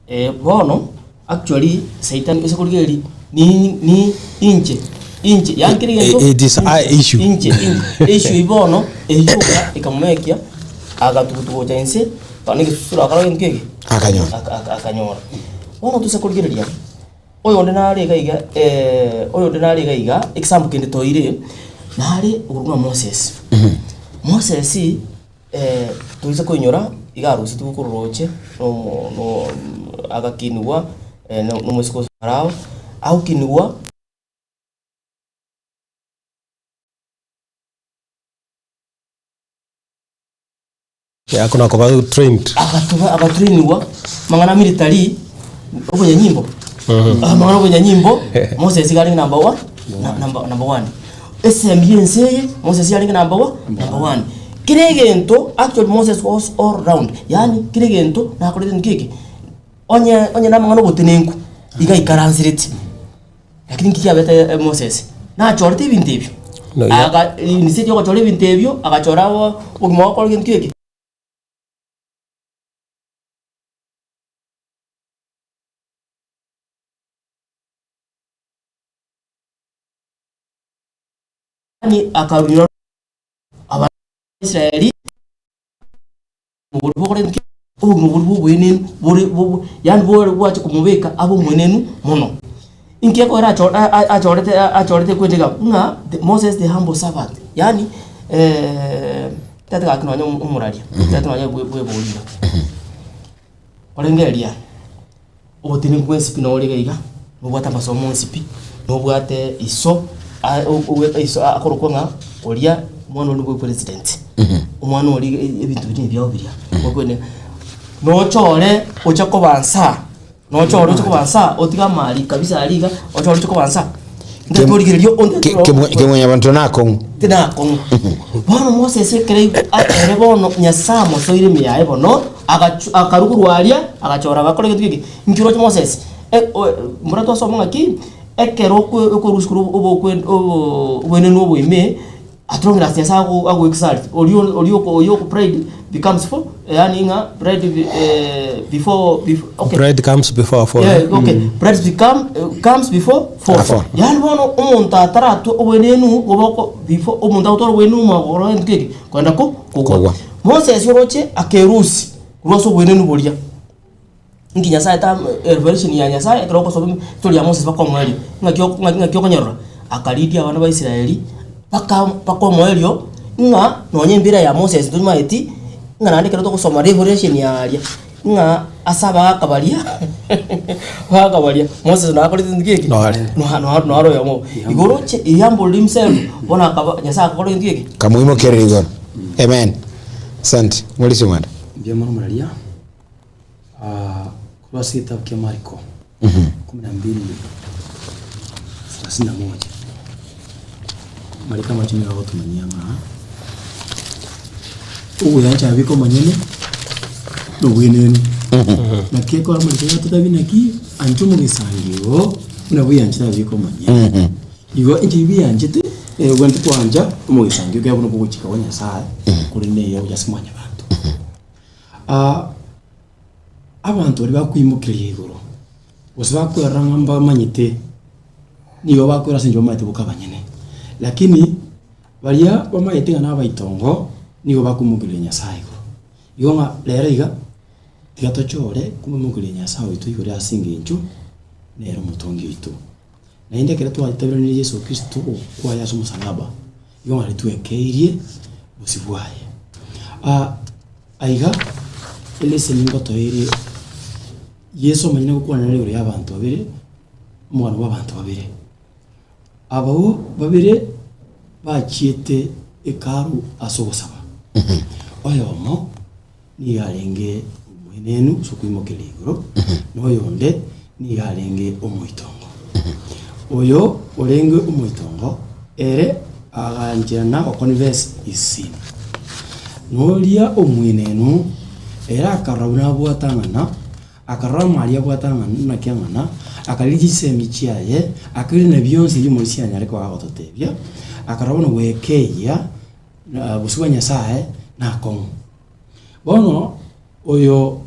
Eh, bono actually saitani ase korigereria ni ni inche inche yaani kera egento It is a issue. inche inche issue eywo bono eywo yoka ekamomekia agatugutu gocha inse bono egesusuro akora gento kege Akanyora. Aka- aka- akanyora. Bono tose korigereria oyonde nare iga iga oyonde nare iga iga example kende toire nare okorokwa ng'a Moses. Moses toise koinyora iga arusetigwe korwa roche na omo no agakinigwa na omoiseke o Farao, agokinigwa. Ako nakoba trained. Agatuba agatrainigwa amang'ana a military, obonyanyimbo amang'ana obonyanyimbo Moses iga arenge number one, na- number number one. Esemi ya ense eye Moses arenge number one, number one. Kera egento actually Moses was all round, yaani kera egento nakorete nki eke, onye onye na amang'ana obotenenku, iga aikaransereti. Lakini nki kiabete Moses? Nachorete ebinto ebio. No, ya- Aga instead ya ogochora ebinto ebio, agachora abo obogima bwa gokora gento eke. Yaani akarunyora Abaisraeli obogima boria bw'oboenenu bore bobo yaani bore bwacha komobeka abe omoenenu mono. Inki ekogera acho a- a- achorete achorete kwetega ng'a the Moses the humble servant yaani tata gaki nonye omoraria tata nonye bwe bwebori iga. Korengereria obotenenku bwensi pi nore iga iga, nobwate amasomo onsi pi, nobwate iso a- o- o- iso akorokwa ng'a oria omwana oria nibwe president, omwana oria iga ebinto biria ebiao biria, okwene nochore oche koba nsaa, nochore oche koba nsaa otige amari kabisa aria iga, ochore oche koba nsaa. Kem- Ntorigereria onde Kemwanyabanto nakong'u. tinakong'u. Bono Moses ekero aigwa ere bono Nyasae amosoire ime yaye bono, agachu akarwa korwa aria, agachora agakora egento geke. Inki oroche Moses? E- o- mbora twasoma ng'aki, ekero okwe okorusia korwa obokwe obo obwenenu obo ime, atrongire ase Nyasae ago ago exalt oria oria oko oyo oko pride becomes for yaani ng'a pride before before okay. Pride comes before a fall. Yeah, okay. Pride become, comes before fall. A fall. Yaani bono omonto ataratwa obwenenu boboko before omonto agotwara obwenenu omwaka oro gento keke kwenda ko kogwa. Kogwa. Moses oroche akerusia korwa ase obwenenu boria. Inki Nyasaye ta revelation ya Nyasaye ekero okosoma story ya Moses mpaka omoerio, ng'aki oko ng'aki ng'aki okonyorora, akarigia abana ba Israeli mpaka mpaka omoerio ng'a nonye embira ya Moses ntomaeti, ng'a naende ekero togosoma revelation yaria, ng'a ase abagaka baria abagaka baria Moses nakorete gento ki eke? Noare. Noa noa noare oyomo obo. Igo oroche he humbled himself, bono akaba Nyasaye agakora gento ki eke? Kamoimokerera igoro. Amen. Asante. Morisia omwando. Mbuya mono moraria. Korwa ase egetabu kia Mariko kumi na mbili thelathini na moja Mariko amache nigo agotomanyia ng'a ogoyancha abike omonyene na obwenenu. Naki ekero Mariko yatotabia naki ancha omogisangio oo buna bweyanchete abike omonyene. Igo inche bianchete obwenerete koancha omogisangio ekiagera buna ogochika kwa Nyasaye korende neye gocha ase mwanyabanto. Abanto baria bakoimokereria igoro, gose bakwerora ng'a mbamanyete, nigo bakwerora ase eng'encho bamanyete boka abanyene. Lakini baria bamanyete ng'a nabaitongo, nigo bakoimokereria Nyasaye igoro. Igo ng'a rero iga, tiga tochore komoimokereria Nyasaye oito igoro ase eng'encho nere omotongi oito. Naende ekero twataberanire Yeso Kristo okwaye ase omosalaba, igo ng'a twekeirie bosio bwaye. Aiga eleseni ngotoeire Yeso omonyene gokwana igoro y'abanto babere, omogano bw'abanto babere. Abwo babere bachiete Hekalu ase ogosaba, oyomo nigo arenge omoenenu ase okoimokereria igoro, na oyonde nigo arenge omoitongo. Oyo orenge omoitongo, ere agancherana goconfess his sin. Na oria omoenenu, ere akarora buna abwate ang'ana. Akarora amari abwate ang'ana naki ang'ana, akarigia chisemi chiaye, akairana bionsi erio omorisia anyare koba agototebia, akarora bono gwekeyia bosio bwa Nyasaye nakong'u. Bono oyo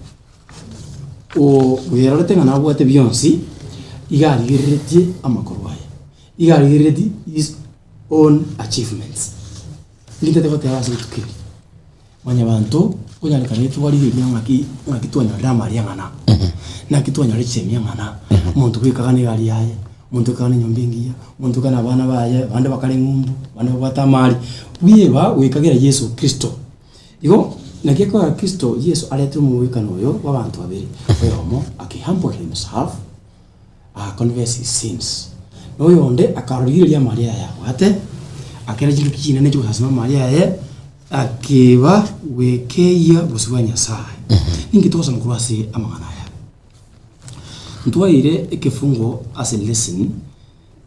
oyerorete ng'a nabwate bionsi, iga arigereretie amakorwa aye, iga arigereretie his own achievements. Nintete goteba ase rituko eri, mwanyabanto konyarekana twarigereria ng'aki ng'aki twanyorire amari ang'ana, naki twanyorire chisemi ang'ana, omonto bwekaga na egari yaye, omonto bwekaga na enyomba engiya, omonto bwekaga na abana baye, abande bakare ng'umbu, abande babwate amari, bweba goikagera Yeso Kristo. Igo naki ekogera Kristo Yeso aretire omogwekano oyo bw'abanto babere, oyomo ake humble himself, aa confess his sins, na oyonde akarorigereria amari aye abwate, akera chingaki chinene chi'ogosasima amari aye, akeba gwekeyia bosio bwa Nyasaye. Ninki togosoma korwa ase amang'ana aya? Ntwaeire ekefungo ase lesson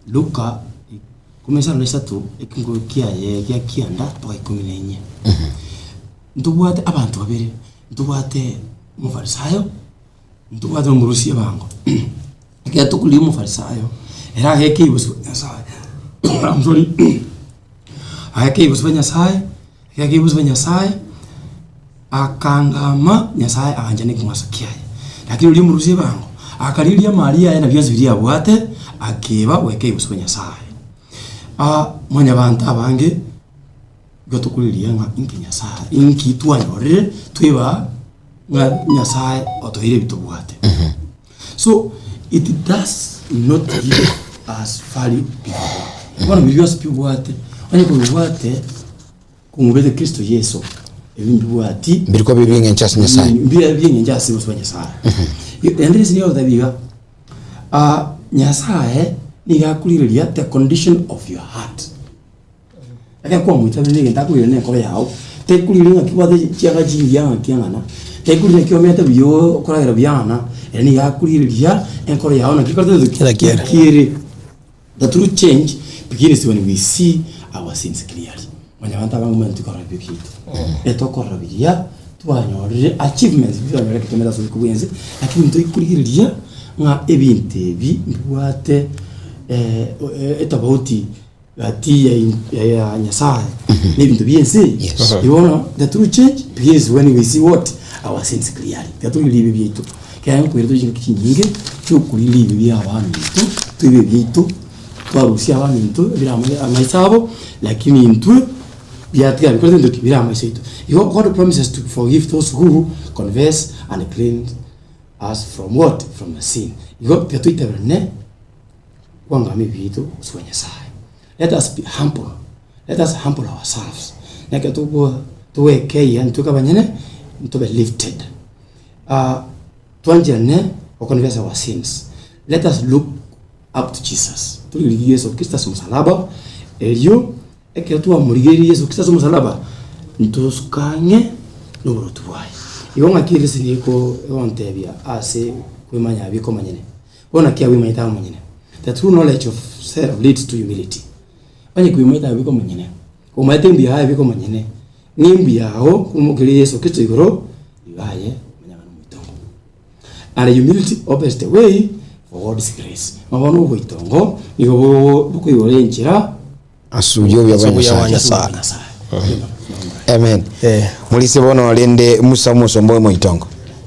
Luka 13 ekefungo kiaye gia kianda mpaka ikomi na inye. Ntobwate abanto babere, ntobwate omofarisayo, ntobwate omorusia ebango. Ekero tokoria omofarisayo, ere ageke bosio bwa Nyasaye I'm sorry, ageke bosio bwa Nyasaye, ekero ageke bosio bwa Nyasaye, Akangama Nyasae aganchana ekeng'wanso kiaye. Lakini oria omorusia ebango akariria amari aye na bionsi biria abwate, akeba goika ebosio bwa Nyasae. Aa mwanyabanto abange igo tokoriria ng'a inki Nyasae, inki twanyorire tweba ng'a Nyasae otoeire ebi tobwate. So it does not give us value before God. Bono biria bionsi pi obwate, onye kobibwate. Kong'ubete Kristo Yeso, ebi mbibwati. Mbirikwa bire bi'engencho ase Nyasae. Mbire bi'engencho ase obosio bwa Nyasae. Naende ase nigo ogoteba iga, ah, Nyasae nigo akorigereria the condition of your heart. Ekero kwamoitabire na egento akorigereria na enkoro yago, tekorigereria ng'aki obwate chianga chingiya ng'aki ang'ana, tekorigereria ng'aki omete buya okoragera buya ang'ana, ere nigo akorigereria enkoro yago naki ekorete naki Naki ere. naki ere. The true change begins when we see our sins clearly. Mwanyabanto abange omanyete tikorora ebibe biaito. Etokorora biria twanyorire achievements biria twanyorire ekero twamanyete ase oboiko bwense, lakini ntoikorigereria ng'a ebinto ebi mbibwate etofauti gati ya in- ya Nyasaye na ebinto bia ense eye. Yes. Igo bono the true change begins when we see what? Our sins clearly. Tiga torigererie ebibe biaito. Ekero nkoira tore chingaki chinyinge chiokoriria ebibe bia abaminto, toibe ebiaito, twarusia abaminto ebire amo amaiso abo, lakini intwe biatigara bikorete gento ki? Bire amaiso aito. Igo God promises to forgive those who confess and cleanse us from what? From the sin. Igo tiga toitaberane kwangama ebibe biaito ase bwa Nyasaye. Let us be humble, let us humble ourselves, na ekero togo togwekeyia intwe abanyene, ntobe lifted. Twancherane goconfess our sins, let us look up to Jesus, torigererie Yeso Kristo ase omosalaba, erio ekero twamorigereire Yeso Kristo ase omosalaba, ntosuka ang'e na oboruoti bwaye. Igo ng'aki ereseni eko egontebia ase kwemanya abwo ekomanyene, bono naki abwemanyete abe omonyene, the true knowledge of self leads to humility, onye kwemanyete abwo ekomanyene, omanyete mbuya aye ekomanyene, Ng'a imbuya ao komokeria Yeso Kristo igoro, igo aye omonyang'ani omoitongo. And humility opens the way for God's grace. Ng'a bono oboitongo nigo bokoigora enchera Ase obuya obuya bwa Ase obuya bwa Nyasaye. Nyasaye. Amen. Eh. Morisie bono rende Musa omosomba omoitongo.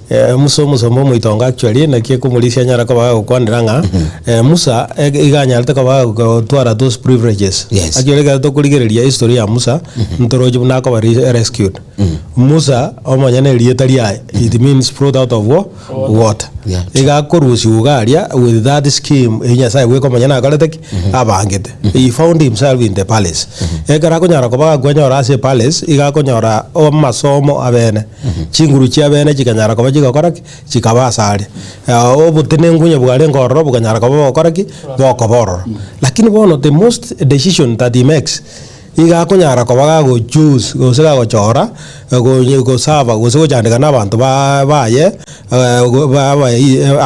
Eh, Musa omosomba omoitongo actually naki ekomorisia anyare koba agokwanera ng'a eh, Musa eh, iga anyarete koba agotwara those privileges. Yes. Actually ekero tokorigereria history ya Musa, ntoroche buna akoba re- rescued. Musa omonyene erieta riaye, it means brought out of wa- water. Yeah. Iga akorusiwa iga aria with that scheme eywo Nyasaye bweka omonyene akorete ki? Abangete. He found himself in the palace. Ekero akonyara koba gakwenyora ase epalace, iga akonyora amasomo abene. Chinguru chi'abene chikanyara koba chigokora ki? Chikaba asare. Obotenenku onye bwarenge ororo bokanyara koba bogokora ki? Bokoba ororo. Lakini bono the most decision that he makes, iga akonyara koba gago choose gose gagochora gonye gosaba gose gochandeka na abanto ba baye ba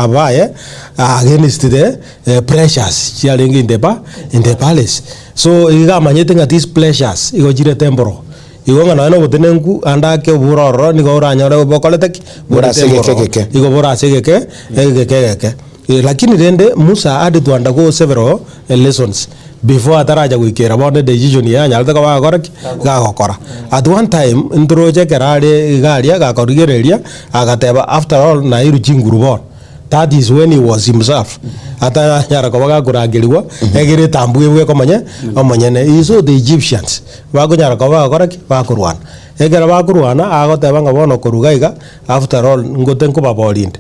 abaye against the pressures chiarenge in the pa in the palace. So iga amanyete ng'a these pressures igo chire temporal. Igo ng'a nonya na obotenenku ande ake obure ororo nigo oranyore bokorete ki? Bore ase Borete egeke bororo. egeke. Igo bore ase egeke egeke egeke. Lakini rende Musa had to undergo several lessons before ataracha goikera bono edecision eye anyarete koba gakora ki? Gagokora. At one time ntoroche ekero are iga aria gakorigereria agateba after all nairwe chinguru bono. That is when he was himself ataranyara koba gakorangerigwa egere etambu ebwe ekomanye omonyene. He saw the Egyptians bakonyara koba bagokora ki? Bakorwana. Ekero bakorwana agoteba ng'a bono korwa iga iga after all ngote nkobaboria inde.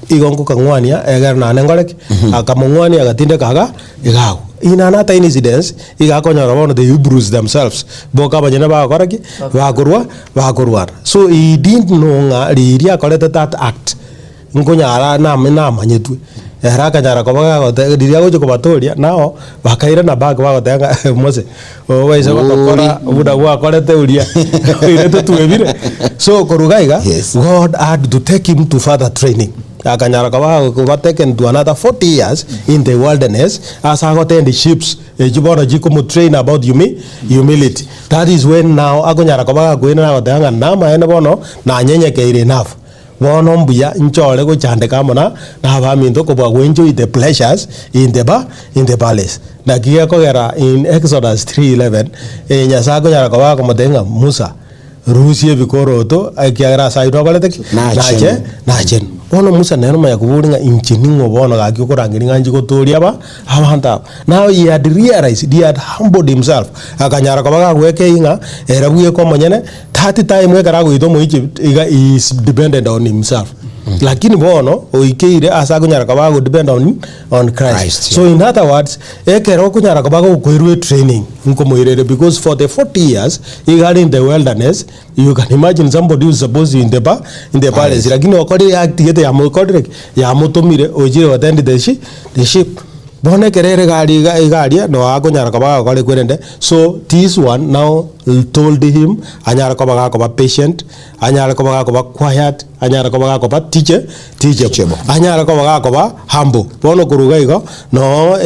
Igo ngokang'wania egere naende nkore ki? Akamong'wania agatindeka iga iga agwo. In another incidence, iga akonyora bono the Hebrews themselves boka abanyene bagokora ki? Bakorwa bakorwana. So he didn't know ng'a riria akorete that act, Nkonyara name namanyetwe. Ere akanyara koba gagote riria agochia kobatoria, nao bakairana back bagoteba ng'a Mose, obaise gotokora buna gwakorete oria, oirete twebire. So korwa iga iga, Yes. God had to take him to further training. Akanyara koba koba taken to another 40 years in the wilderness, ase agotend sheeps echio bono chikomotrain about humi humility. That is when now akonyara koba gakoirana agoteba ng'a namaene bono nanyenyekeire enough. Bono mbuya nchore gochandeka amo na nabaminto kobua go enjoy the pleasures in the ba in the palace. Naki gekogera in Exodus 3:11 eh, Nyasae akonyara koba akomotebia ng'a Musa, rusia ebikoroto ekiagera ase ayio nokorete ki? Nachenu. Nache nachenu. Bono Musa nere omanya koboria ng'a inche ning'o bono gaki okorangeria ng'a nchi gotoria aba abanto aba. Now he had realized, he had humbled himself, akanyara koba gagwekei ng'a ere bweka omonyene That time ekero agoita omo Egypt iga he is dependent on himself. Lakini bono oikeire ase akonyara koba ago depend on on Christ. Christ, So in other words, ekero okonyara koba gokoirwa etraining nkomoirere because for the 40 years iga are in the wilderness, you can imagine somebody who is supposed in the pa in the palace lakini okorire act gete yamokorire ki? Yamotomire ochire gotend the shi the sheep. Bono ekero ere iga aria iga iga aria noo akonyara koba agokora ekwerende, so this one now told him anyare koba gakoba patient, anyare koba gakoba quiet, anyare koba gakoba teache teachable, Teachable. anyare koba gakoba humble. Bono korwa iga igo, noo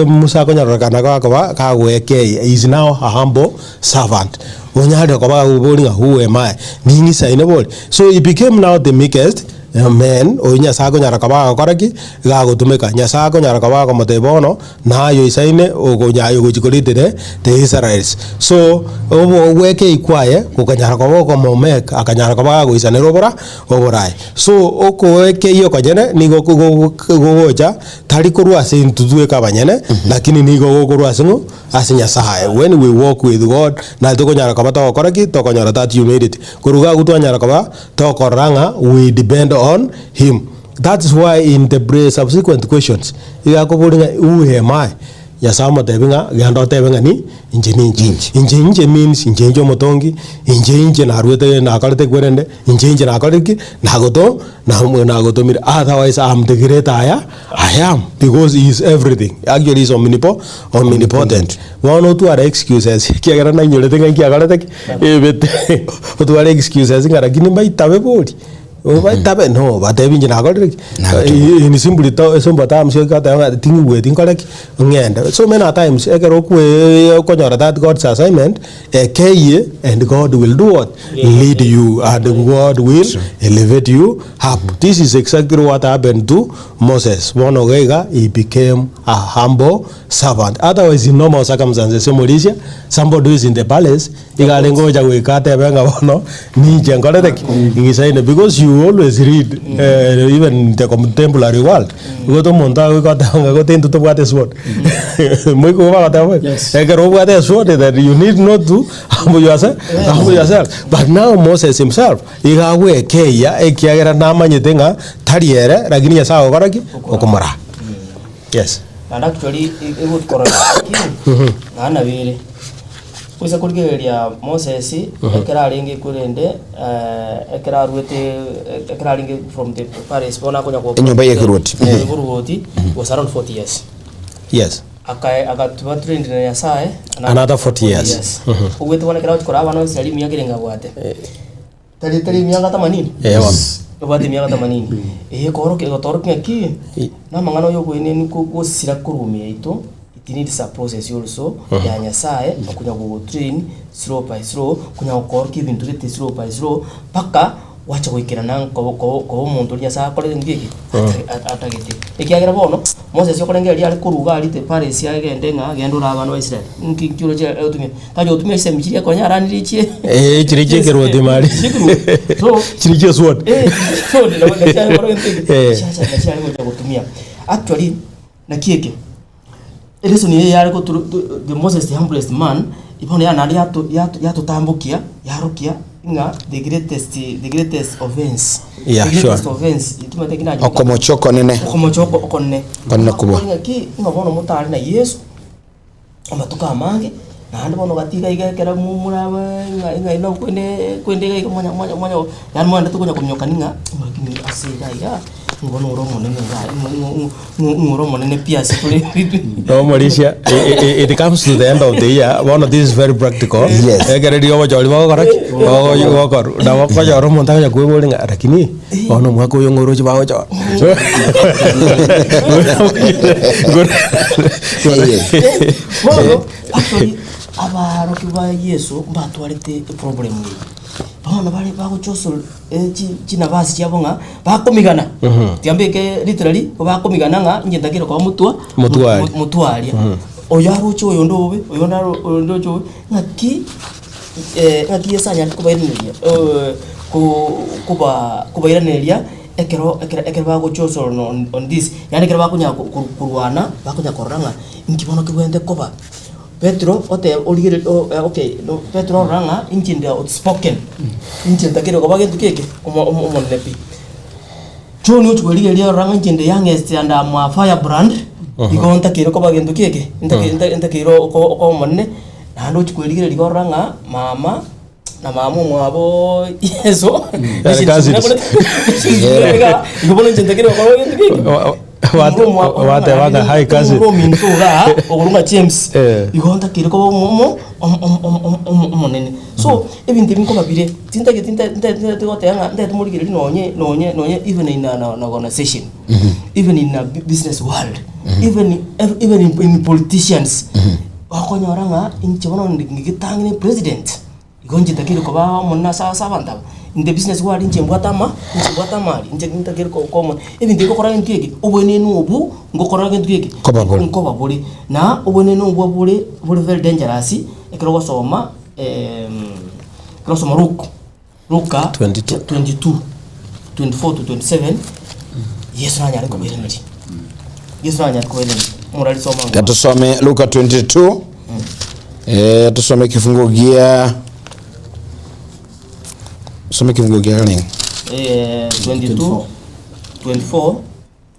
Musa akonyarorekana gakoba kagoekei, he is now a humble servant. Onyarire koba gakoboria ng'a who am I, ning'isaine bori? So he became now the meekest Amen, oyio Nyasae akonyara koba agokora ki? Iga agotumeka. Nyasae akonyara koba akomotebia bono, naye oisaine okonya ogochia koritire the Israels. So, obo ogwekei kwaye gokanyara koba okomomake akanyara koba gagoisanera obora oborae. So, okoekei okonyene nigo gogocha tari korwa ase intwe tweka abanyene, lakini nigo gokorwa ase ng'o? Ase Nyasae. When we walk with God, naye tokonyara koba togokora ki? Tokonyora that humility. Korwa iga agwo twanyara koba Tokorora ng'a we depend on him. That is why in the pre subsequent questions iga akoboria ng'a who am I? Nyasae omotebi ng'a genda otebe ng'a ni inche ninche. Ninche. Inche inche means inche inche omotongi, inche inche naruete nakorete kwerende, inche inche nakorire ki? Nagoto nagotomire. Otherwise I am the great I am, I am because he is everything. Actually he is omnipo omnipotent. Bono otware excuses ekiagera nainyorete ng'a nkiakorete ki? Ebete otware excuses ng'a lakini mbaitabe bori, obaitabe no batebi inche nakorire ki? Nagotomire. In simply to simple terms ogoteba ng'a ting'igweti nkore ki? Ng'ende. So many a times ekero okwe okonyora that God's assignment, ekeyie and God will do what? Lead you and God will elevate you up. This is exactly what happened to Moses. Bono iga iga he became a humble servant. Otherwise in normal circumstances omorisia, somebody who is in the palace, iga arenge gocha goika atebe ng'a bono ninche nkorete ki? Ng'isaine because you always read eh, even in the contemporary world, gote omonto agoika oteba ng'a gote intwe tobwate esword. Moika bagoteba boigo? Yes. Ekero obwate esword then you need not to humble yourself, humble yourself. But now Moses himself, iga agwekeyia ekiagera namanyete ng'a tari ere, lakini Nyasaye agokora ki? Okomoraa. Yes. Naende actually egokorora ki naende nabo ere. Goisa korigereria Moses ekero arenge korende ekero aruete ekero arenge from the palace bono akonya go Enyomba ya ekerwoti. Enyomba ya ekerwoti was around 40 years. Yes. Akae agatuba trained na Nyasaye Another 40 years. Obwete bono ekero agochi korora abana ba Israel emiaka erenge abwate. Tari tari emiaka themanini? Eh, bono. Obwate emiaka themanini. Eye ekorokia egotorokia ng'a ki? Na amang'ana oyo oboenenu ko gosira korwa ime yaito. It needs a process also ya Nyasaye okonya gogotrain slow by slow, konya gokoorokia ebinto gete slow by slow, mpaka gwacha goikerana koba koba koba omonto oria Nyasaye akorete ng'aki eke ata atagete. Ekiagera bono, Moses okorenge eria are korwa iga aria the palace agende ng'a genda ore abana ba Israel, nki nki oroche otumia, tacha gotumia chisemi chiria konya aranirie chie Eh, chiria chia ekerwoti mari. Chi'ekerwoti. So, Chiria chia esword. eh, sword nabo nachi are gokora gento eke, Eh. chiacha nachi are gocha gotumia. Actually, naki eke, Elesson eye yare gotoro the Moses the humblest man, bono ya naende yato yato yatotambokia, yarokia ng'a the greatest the greatest offence, Yeah, the greatest sure. offence timanyete ki nache Okomocha okonene. okomocha oko okonene. Okonene kobua. Ng'aki ng'a bono motare na Yeso, amatuko amange, naende bono gatiga iga ekero mo morabe ng'a ng'a ino kwende kwende iga iga mwanya mwanya mwanya yaani mwaendete konya kominyokani ng'a lakini ase iga iga, nigo nore omonene iga ng'o ng'o ng'o ore omonene pi ase tore No Mauricia, it comes to the end of the year, bono this is very practical. Yes. Ekero riria obochori bogokora ki? Bogo- bokorwa. Nabo okonyora omonto akonya kweboria ng'a lakini, bono omwaka oyo ng'a oroche bagochora. Bono actually abarokia ba Yeso mbatwarete eproblem eye. Bono bare bagochosol chinabasi chiabo ng'a bakomigana, tiga mbeke literally, bakomigana ng'a inche ntakire koba motwa Motwari. motwaria. Oyo aroche oyonde obobe, oyonde aro oyonde oche obobe, ng'aki ng'aki Yeso anyarete kobairaneria ko koba kobairaneria ekero ekero ekero bagochosona on on this, yaani ekero bakonya ko ko korwana, bakonya korora ng'a inki bono kebwenerete koba. Petero oteba origereria o okay no Petero orora ng'a inche inde outspoken, inche ntakire koba gento ki eke omo omo omonene pi. John ochia korigereria orora ng'a inche inde youngest and am a firebrand, igo ntakeire koba gento ki eke, ntake nta ntakeire oko okoba omonene, naende ochia korigereria igo orora ng'a mama na mama omwabo Yeso, Yare cousins. igo bono inche ntakire gokora gento ki eke. Bateba ng'a hi cousin. Ominto igaa okorwa ng'a James Eh. igo ntakire koba omo omo omo omo omo omo omonene. So ebinto ebi nkoba bire tintageti nta nta ntagete goteba ng'a ntagete morigereria nonye nonye nonye even in an an organization, even in a business world, even even in in politicians, okonyora ng'a inche bono ngetang'ine president. Igo inche ntakeire koba omonene ase ase abanto aba, in the business world inche mbwate ama inche mbwate amari, inche ntakeire ko koba omonene. Ebinto ebi ngokora gento eke, obwenenu obwo ngokora gento eke, Nkoba bore. nkoba bore. Na obwenenu obwo bore bore very dangerous, ekero ogosoma ekero ogosoma Luke, Luka 22. 22, 24 to 27, Yeso nanyare kobairaneria, Yeso nanyare kobairaneria, omorari soma Reka tusome Luka 22 eh, tusome kifungu gia tusome kifungu gia nini? 22 24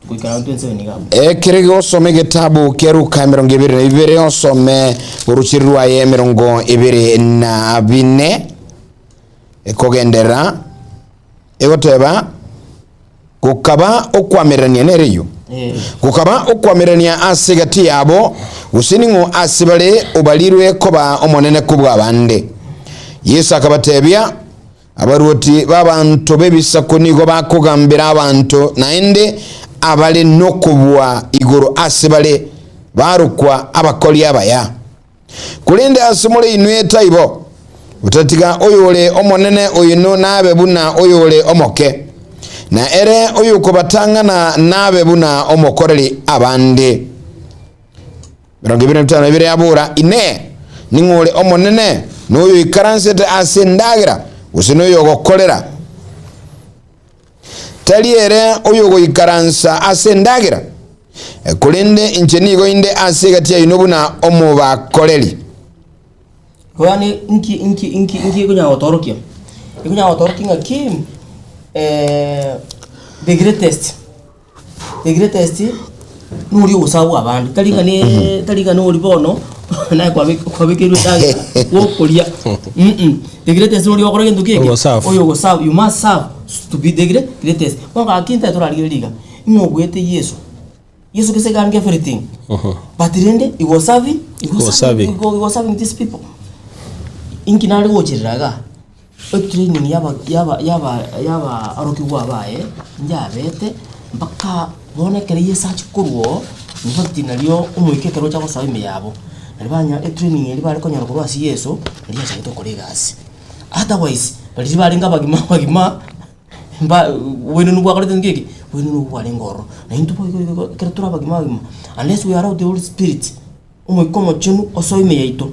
goikera 27 iga abwo. Ekere gosoma egetabu kia Luka 22 osome oruchiri rwaye 24 ekogenderera egoteba Gokaba okwamererania nere eyio, gokaba okwamererania ase egati yabo, gose ning'o ase bare obarirwe koba omonene kobua abande. Yeso akabatebia, Abaruoti b'abanto b'ebisaku nigo bakogambera abanto, naende abare nokobua igoro ase bare barokwa abakori abaya. Korende ase more inwe taibo, otatiga oyore omonene oino nabe buna oyore omoke, na ere oyokobatang'ana nabe buna omokoreri abande. 25 abora, Inee! Ning'o ore omonene, noyoikaransete ase endagera, gose noyogokorera? Tari ere oyogoikaransa ase endagera? Korende inche nigo inde ase egati yaino buna omobakoreri. Yaani inki inki inki inki ekonyara gotorokia? Ekonyara gotorokia ng'aki the greatest, the greatest noria ogosabwa abande, tari ng'a ne tari ng'a nori bono naye kwabe kwabekeirwe endagera gokoria mh, the greatest noria ogokora gento ki eke? Ogoserve. Oyo ogoserve, you must serve to be the greatest. Bono gaki ntaete torarigereria iga, ng'a obuete Yeso, Yeso gese iga arenge everything, but rende he was serving, he He was serving. he was serving these people. Inki nare gocherera igaa, etraining yaba yaba yaba yaba arokigwa baye, njabete mpaka bono ekero Yeso achia korwa oo. In fact nario omoika ekero ocha gosoa ime yabo, nario banya etraining eria bare konyora korwa ase Yeso, nario yachagete gokora egasi. Otherwise, baria barenge abagima abagima, mba obwenenu bwakorete ninki eke? Obwenenu obwo bwarenge ororo. Na intwe boigo igo igo ekero tore abagima abagima, unless we allow the Holy Spirit, Omoika Omochenu osoe ime yaito,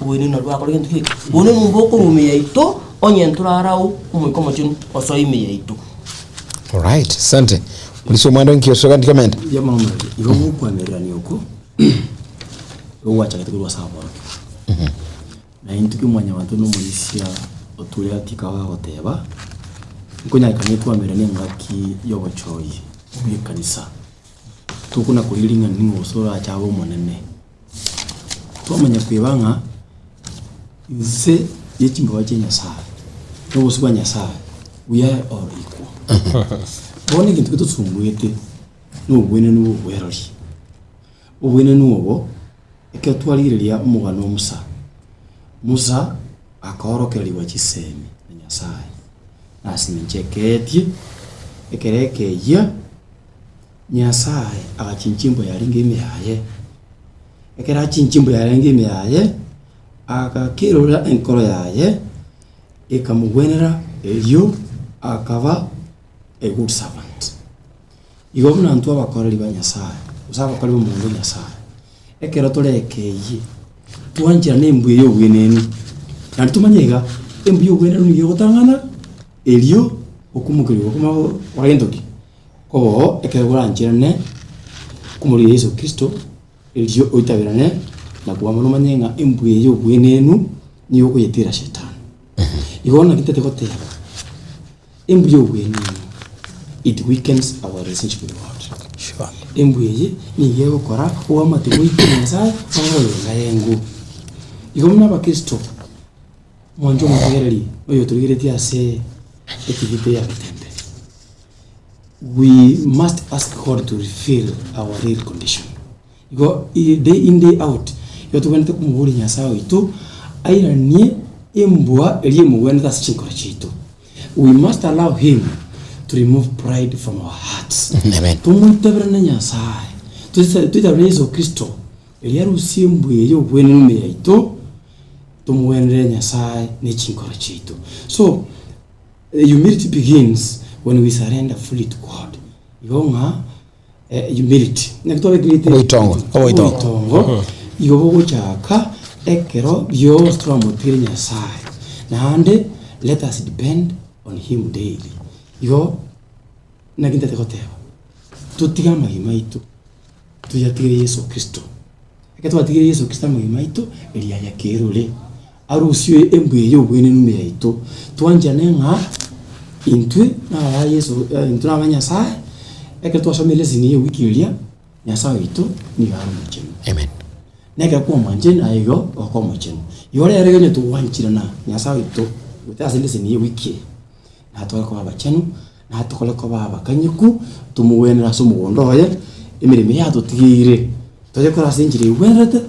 obwenenu nario bwakora gento ki eke? Obwenenu mbokorwa ime yaito, onye ntorarau Omoika Omochenu osoe ime yaito. Alright, asante. Polisi omwando nki osoka ndikomenta? Mbuya mono omoreri, igo gokwamererania oko, igo gwachagete korwa ase aborokigwa. Na intwe kimwanyabanto na omorisia oture atika agoteba, nkonyarekana twamereranie engaki y'obochori bw'ekanisa. Tokona koria ring'ana ning'o gose orache abe omonene. Twamanya kweba ng'a inse ye chimbabazi chia Nyasaye, na obosio bwa Nyasaye, we are all equal. Bono egento getosumbuete na obwenenu bwa obwerori. Obwenenu obo, ekero twarigereria omogano o Musa, Musa akaorokererigwa chisemi na Nyasaye, ase eng'encho ekeetie, ekero ekeyia. Nyasae agachinchia embwa yarenge ime yaye. Ekero achinchia embwa yarenge ime yaye, agakerora enkoro yaye, ekamogwenera erio akaba a good servant. Igo buna intwe abakoreri ba Nyasae, gose abakoreri b'omonto o Nyasae, ekero torekeyie, twancherane embwa eye y'obwenenu, naende tomanye iga, embwa y'obwenenu nigo egotang'ana erio okomokerigwa komanye gokora gento ki? Koboo ekero korancherane komorigia Yeso Kristo, erio oitaberane na koba mono omanye ng'a embwa eye y'obwenenu nigo okoyetera shetani. Igo naki ntete goteba, embwa y'obwenenu it weakens our relationship with God. Sure. Embwa eye nigo egokora oamate goika Nyasaye ore oyoengayengu. Igo buna abakristo, mwanche omotegereri oyotorigeretie ase etiviti ya Getembe. We must ask God to reveal our real condition. Igo day in day out, igo tobwenerete komoboria Nyasaye oito airanie embwa eria emogwenerete ase chinkoro chiaito. We must allow him to remove pride from our hearts. Amen. Tomoitaberane Nyasaye, toitaberane Yeso Kristo, eria arusie embwa eye y'obwenenu ime yaito, tomogwenerere Nyasaye ne chinkoro chiaito. So, Humility begins when we surrender fully to God. Igo ng'a humility naki twabekirete Oboitongo. Oboitongo. oboitongo igo bogochaka ekero bionsi twamotigire Nyasaye naende let us depend on him daily. Igo naki ntagete goteba, totige amagima aito toyatigere Yeso Kristo. Ekero twatigire Yeso Kristo amagima aito, erio ayakerore. Arusie embwa eye y'obwenenu ime yaito, twanchane ng'a intwe naba Yeso, intwe naba Nyasaye, ekero twasomire lesson eye ewiki eria, Nyasaye oito nigo are omochenu. Amen. Na ekero kwamwanchire naye igo okoba omochenu. Igo rero onye togwanchire na Nyasaye oito goetera ase lesson eye ewiki eye, natokore koba abachenu, natokore koba abakanyeku, tomogwenere ase omogondo oye, emeremo eye atotigeire, toyekore ase enchera egwenerete,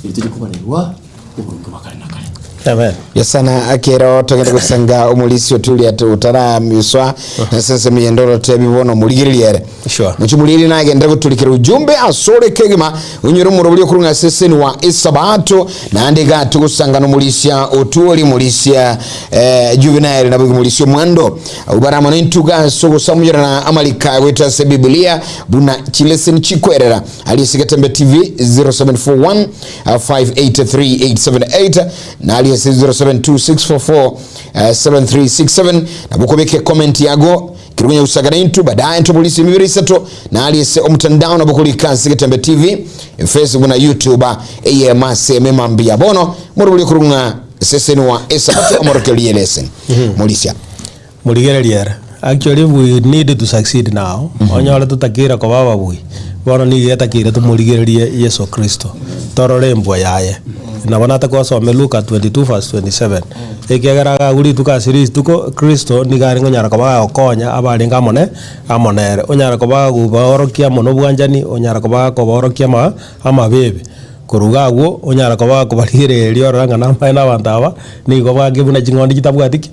erio tochie kobarerwa oboronge bwa kare na kare. Amen. Yesana akero togende gosanga omorisi oturia otaramiswa ase ensemo yende orotebi bono omorigereria ere Sure. Mochimuriri nagenderere goturikera ujumbe asore kegima onyore omorobori okorwa ng'a seseni wa esabato naende iga togosangana omorisia otuori morisia eh, Juvenile nabo morisia omwando abwo bare amo nentuga ase ogosamunyerana amarika goetera ase Biblia buna chileseni chikwerera aria ase Getembe TV 0741 583 878 na aria ase 072644 7367 nabo okobeka ecomment yago Kerugonya gusagana intwe baadaye ntoborisia emibere isato nari ase omotandao nabo korika ase Getembe TV, Facebook na YouTube eyemo ase emema mbuya bono moroborie korwa ng'a seseni wa esabato amorokererie lesson morisia. Morigererie ere. Actually we need to succeed now. Onyore totakeire koba ababui. Bono nigo etakeire tomorigererie Yeso Kristo. Torore embwa yaye. Nabo natagosome Luka 22 verse 27. Ekiagera agagwa rituko ase rituko, Kristo nigo arenge onyara koba agokonya abarenge amo ne amo nere. Onyara koba agobaorokia amo nobwanchani, onyara koba akobaorokia ama amabebe. Korwa iga agwo onyara koba gakobarigereria orore ng'a namaene abanto aba nigo bange buna ching'ondi chitabwati ki?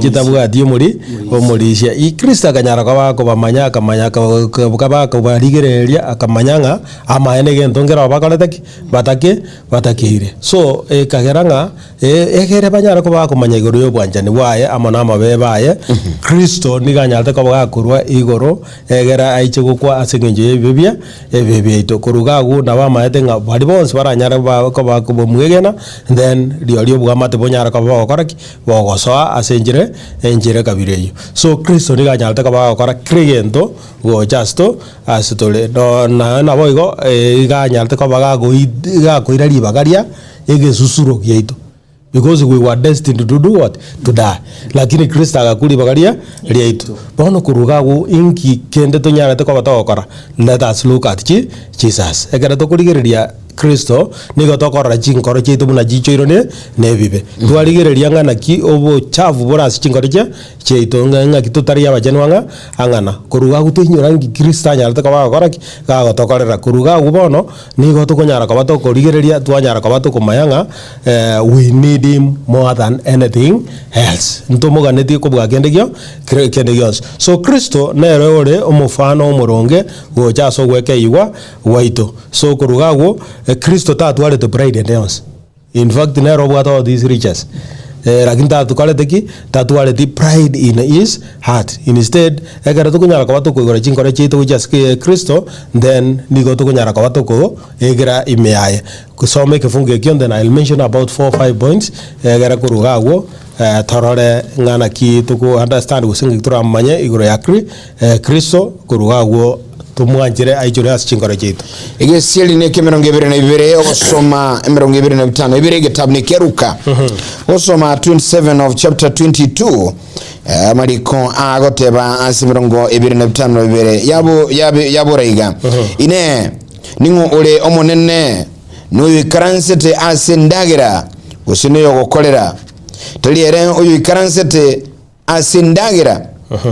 Chitabwati omori omorisia. I Kristo akanyara koba gakobamanya akamanya akaba akobarigereria akamanya ng'a amaene egento nkere oo bakorete ki? Batake batakeire. So ekagera ng'a egere banyare koba bakomanya igoro y'obwanchani bwaye amo na amabebe aye, Kristo nigo anyarete koba gakorwa igoro egere aiche gokwa ase eng'encho y'ebibe bia ebibe biaito. Korwa iga agwo nabo amaete ng'a baria bonsi baranyare ba koba komwegena, then rirorio obwamate bonyare koba bogokora ki? Bogosoa ase enchera enchera ekabira eyio. So Kristo nigo anyarete koba agokora kera egento gocha ase to ase tore. No naye naboigo iga anyarete koba gagoi gakoira ribaga ria egesusuro giaito. Because we were destined to do what? To die. Lakini Kristo agakwa ribaga ria riaito. Bono korwa iga agwo inki kende tonyarete koba togokora? Let us look at Je Jesus. Ekero tokorigereria Kristo, nigo tokorora chinkoro chiaito buna chichoirwe ne nebibe. Twarigereria ng'a naki obochafu bore ase chinkoro chia chiaito, ng'a ng'aki totari abachenwa ng'a ang'ana. Korwa iga agwo toinyora nki Kristo anyarete koba agokora ki? Gagotokorera. Korwa iga agwo bono, Nigo tokonyara koba tokorigereria twanyara koba tokomanya ng'a we need him more than anything else. Ntomoganetie kobua kende gio kende gionsi. So Kristo nere ore omofano omoronge gocha ase ogwekeigwa gwaito. So korwa iga agwo, Kristo tatwarete pride ende yonsi. In fact nere obwate all these riches eh, lakini tatokorete ki? Tatwareti pride in his heart. Instead, ekero tokonyara koba tokoigora chinkoro chiaito gochia ase Kristo, then nigo tokonyara koba tokoegera ime yaye. Soma ekefungu ekio then I'll mention about four five points, egere korwa iga agwo torore ng'a naki toko understand gose ng'aki toramanye igoro ya Kri Kristo korwa iga agwo Tomwanchire aichore ase chinkoro chiaito. Egesieri na ekemerongo ebere na ibere ogosoma emerongo ebere na bitano ebere egetabu na ekeruka gosoma 27 of chapter 22 eh, amariko agoteba ase emerongo ebere na bitano na bibere yabo yabe yabora iga ine ning'o ore omonene noyoikaransete ase endagera gose noyogokorera tari ere oyoikaransete Ase endagera,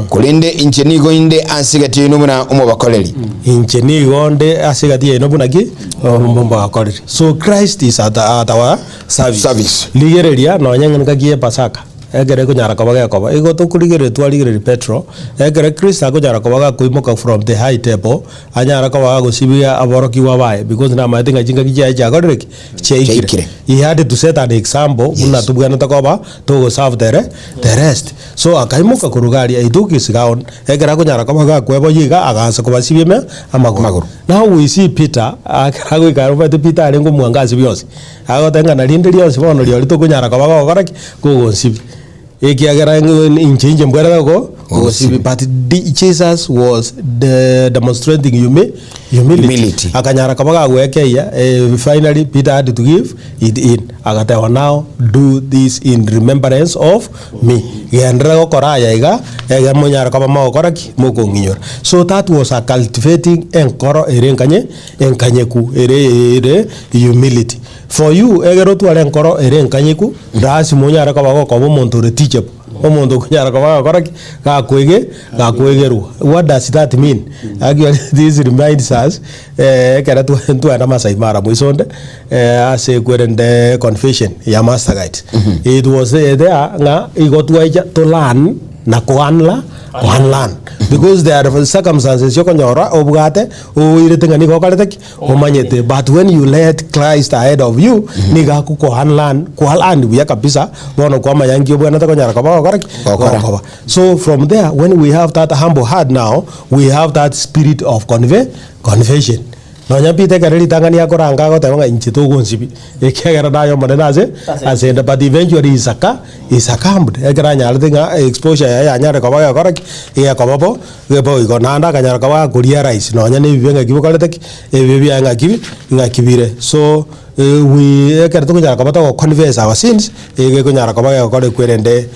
korende inche nigo inde ase egati yaino buna omobakoreri. Inche nigo nde ase egati yaino buna ki? Omobakoreri. So Christ is at, at our service. Service. Rigereria nonya ng'a engaki ye Pasaka ekero ekonyara koba gekoba, igo tokorigereria twarigereria Petro, ekero Kristo akonyara koba gakoimoka from the high table, anyare koba gagosibia aborokigwa baye because namaete ng'a chingaki chiaye chiakorire ki? Chiaikire. Chiaikire. He had to set an example buna tobwenerete koba togoserve the re the rest. So akaimoka korwa iga aria, he took his gown, ekero akonyara koba gakweboyia iga, agaansa kobasibia ime amagoro. Amagoro. Now we see Peter, ekero agoika aria omanyete Peter arenge omwango ase bionsi, agoteba ng'a na rinde rionsi bono rirorio tokonyara koba gogokora ki? Kogonsibia. Ekiagera ng'o inche inche mbwerete go gosibia. But di Jesus was de demonstrating humi humility. Humility. Akanyara koba gagwekeia eh, finally Peter had to give it in. Agateba now do this in remembrance of me. Genderera gokora aya iga, ege monyare koba mogokora ki? Mokong'inyora. So that was a cultivating enkoro ere enkanye enkanyeku ere ere humility. For you, ekero otware enkoro ere enkanyeku, lasima onyare koba gokoba omonto ore teachable, omonto okonyara koba gakora ki? Gakwege gakwegerwa. What does that mean? Actually this reminds us ekero twa twaenda Maasai Mara moiso onde, ase ekwerende confession ya master guide. It was there ng'a igo twaicha to learn na ko unlearn ko unlearn because there are circumstances okonyora obwate oirete ng'a nigo okorete ki? Omanyete but when you let Christ ahead of you nigo agoko unlearn kwa learn buya kabisa bono kwamanya nki obwenerete konyara koba ogokora ki? Gokora. Gokoba. So from there when we have that humble heart now we have that spirit of conve confession. Nonya Peter ekero ritang'ani akoranga agoteba ng'a inche togonsibi ekiagera naye omonene ase ase ende but eventually he succa he succumbed ekero anyarete ng'a exposure yaye yanyare koba gegokora ki? Gekoba bo. Boigo naende akanyara koba gakorealize nonya na ebibe ng'aki bikorete ki? Ebibe biaye ng'aki ng'aki bire. So we ekero tokonyara koba togo confess our sins, iga ekonyara koba gegokora ekwerende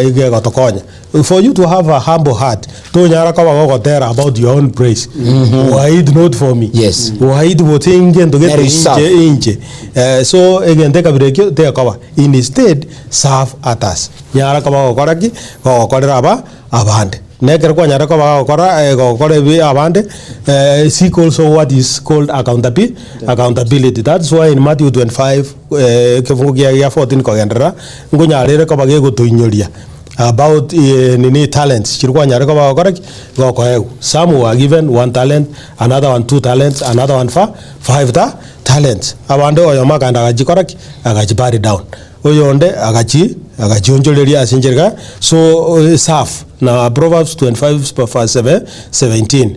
iga egotokonya. For you to have a humble heart, tonyara koba gogotera about your own praise. Were it not for me, Yes. were it gose ngento gete There is inche inche. So egento ekabira ekio tekoba, instead serve others. Nyara koba gokora ki? Gogokorera aba abande. Na ekero kwanyara koba gokora eh, gokora ebi abande eh, seek also what is called accountabi accountability. That's why in Matthew 25 eh, ekefungu kia gia 14 kogenderera, nkonyarere koba gegotoinyoria about eh, nini talents chiria kwanyare koba gokora ki? Gokoegwa. Some were given one talent, another one two talents, another one fa five ta talents. Abande oyomo akaenda agachikora ki? Agachi bury down. Oyonde agachi agachionchoreria ase enchera iga, so serve na Proverbs 25 verse 17.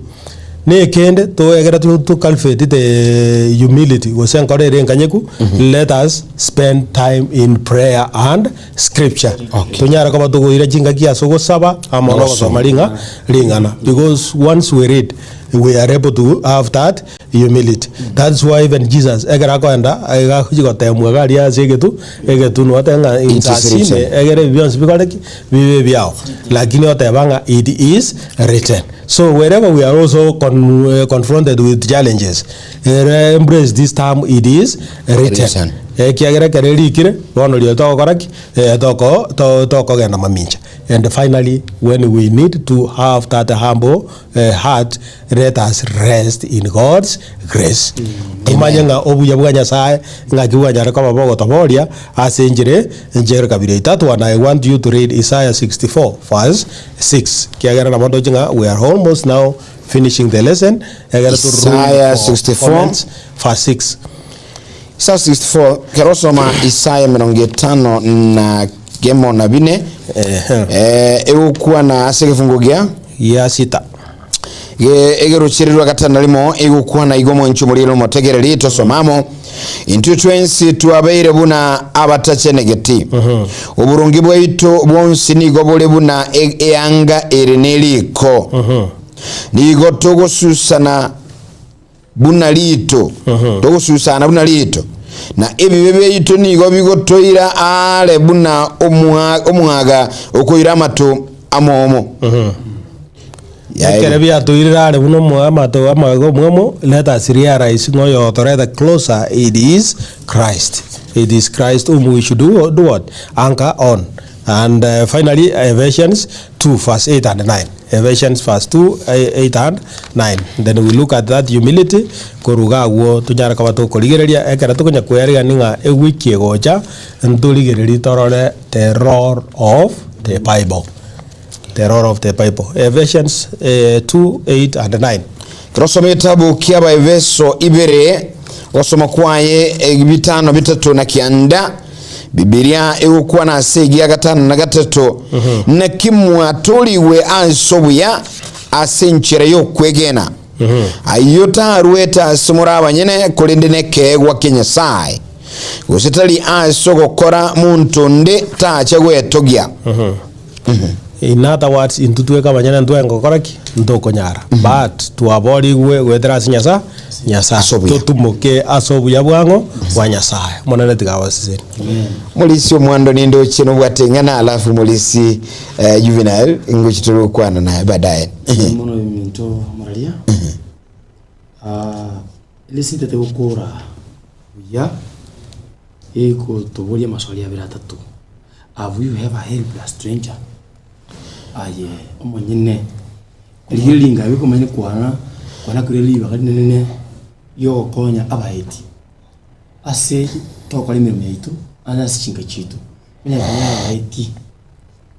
Na ekende toegere to to cultivate the humility gose enkoro ere enkanyeku, let us spend time in prayer and scripture. Okay. Tonyare koba tokoira chingaki ase ogosaba amo na ogosoma ring'a ring'ana because once we read we are able to have that humility. That's why even Jesus ekero akoenda iga agochia gotemwa iga aria ase egetu egetunwa oteba ng'a It is insasime written. egere ebi bionsi bikore ki? Bibe ebiao. Lakini oteba ng'a it is written. So wherever we are also con confronted with challenges, ere embrace this term it is written. Written. Ekiagera ekero erikire, bono rirorio togokora ki? Toko to tokogenda mamincha. And finally when we need to have that humble heart, let us rest in God's grace. Tomanye ng'a obuya bwa Nyasaye ng'aki bwanyare koba bogotoboria ase enchera enchera kabere etato and I want you to read Isaiah 64 verse 6 kiagera nabo ndoche ng'a we are almost now finishing the lesson egere to room Isaiah for 64. comments verse 6. Isaya 64 kero osoma Isaya emerongo etano na kemo na bine Ehe. eh, egokwana ase egefungo gia Gia sita. Ge- egerochererwa gatano na rimo egokwana igo omonche omorero omotegereri tosoma amo intwe twensi twabeire buna abatachenegeti oboronge bwaito bwonsi nigo bore buna e- eanga ere neriko nigo togosusana buna rito, togosusana buna rito, na ebibe biaito nigo bigotoira aare buna omwa- omwaga okoira amato amomo. Yaye. Ekero biatoirire are buna omo- amato amaga omwomo, let us realize ng'a oyotoreta closer it is Christ. It is Christ whom we should do, do what? Anchor on. And finally Ephesians 2 verse 8 and 9. Ephesians verse 2, 8 and 9. Then we look at that humility korwa iga agwo tonyare koba tokorigereria ekero tokonya koyarigania ng'a ewiki egocha ntorigererie torore the role of the Bible. The role of the Bible. Ephesians 2, 8 and 9. Torosome egetabu ki'Abaefeso ibere, ogosoma kwaye bitano bitato na kianda, Bibilia egokwana ase egia gatano na gatato, Naki mwatorigwe ase obuya ase enchera y'okwegena, ayio tarwete ase more abanyene, korende nekeegwa kia Nyasae, gose tari ase ogokora monto onde tache gwetogia. In other words, intwe tweka abanyene ntwaye gokora ki? Ntokonyara. But twaborigwe goetera ase Nyasae, Nyasae. Ase obuya. Totumoke ase obuya bwang'o bwa Nyasae. Omonene tiga abasesenie. Morisi omwando nindoche nobwate ing'ana alafu morisi eh, Juvenile ngochi tore gokwana naye baadaye. Mono eminto moraria elisitete gokora buya egotoboria amaswali abere atato Have you ever helped a stranger? Aye omonyene riria ringabi komanya kwana kwana kore ribaga rinene riogokonya abaeti ase togokora emeremo yaito ande ase chinka chiaito. Onye konya abaeti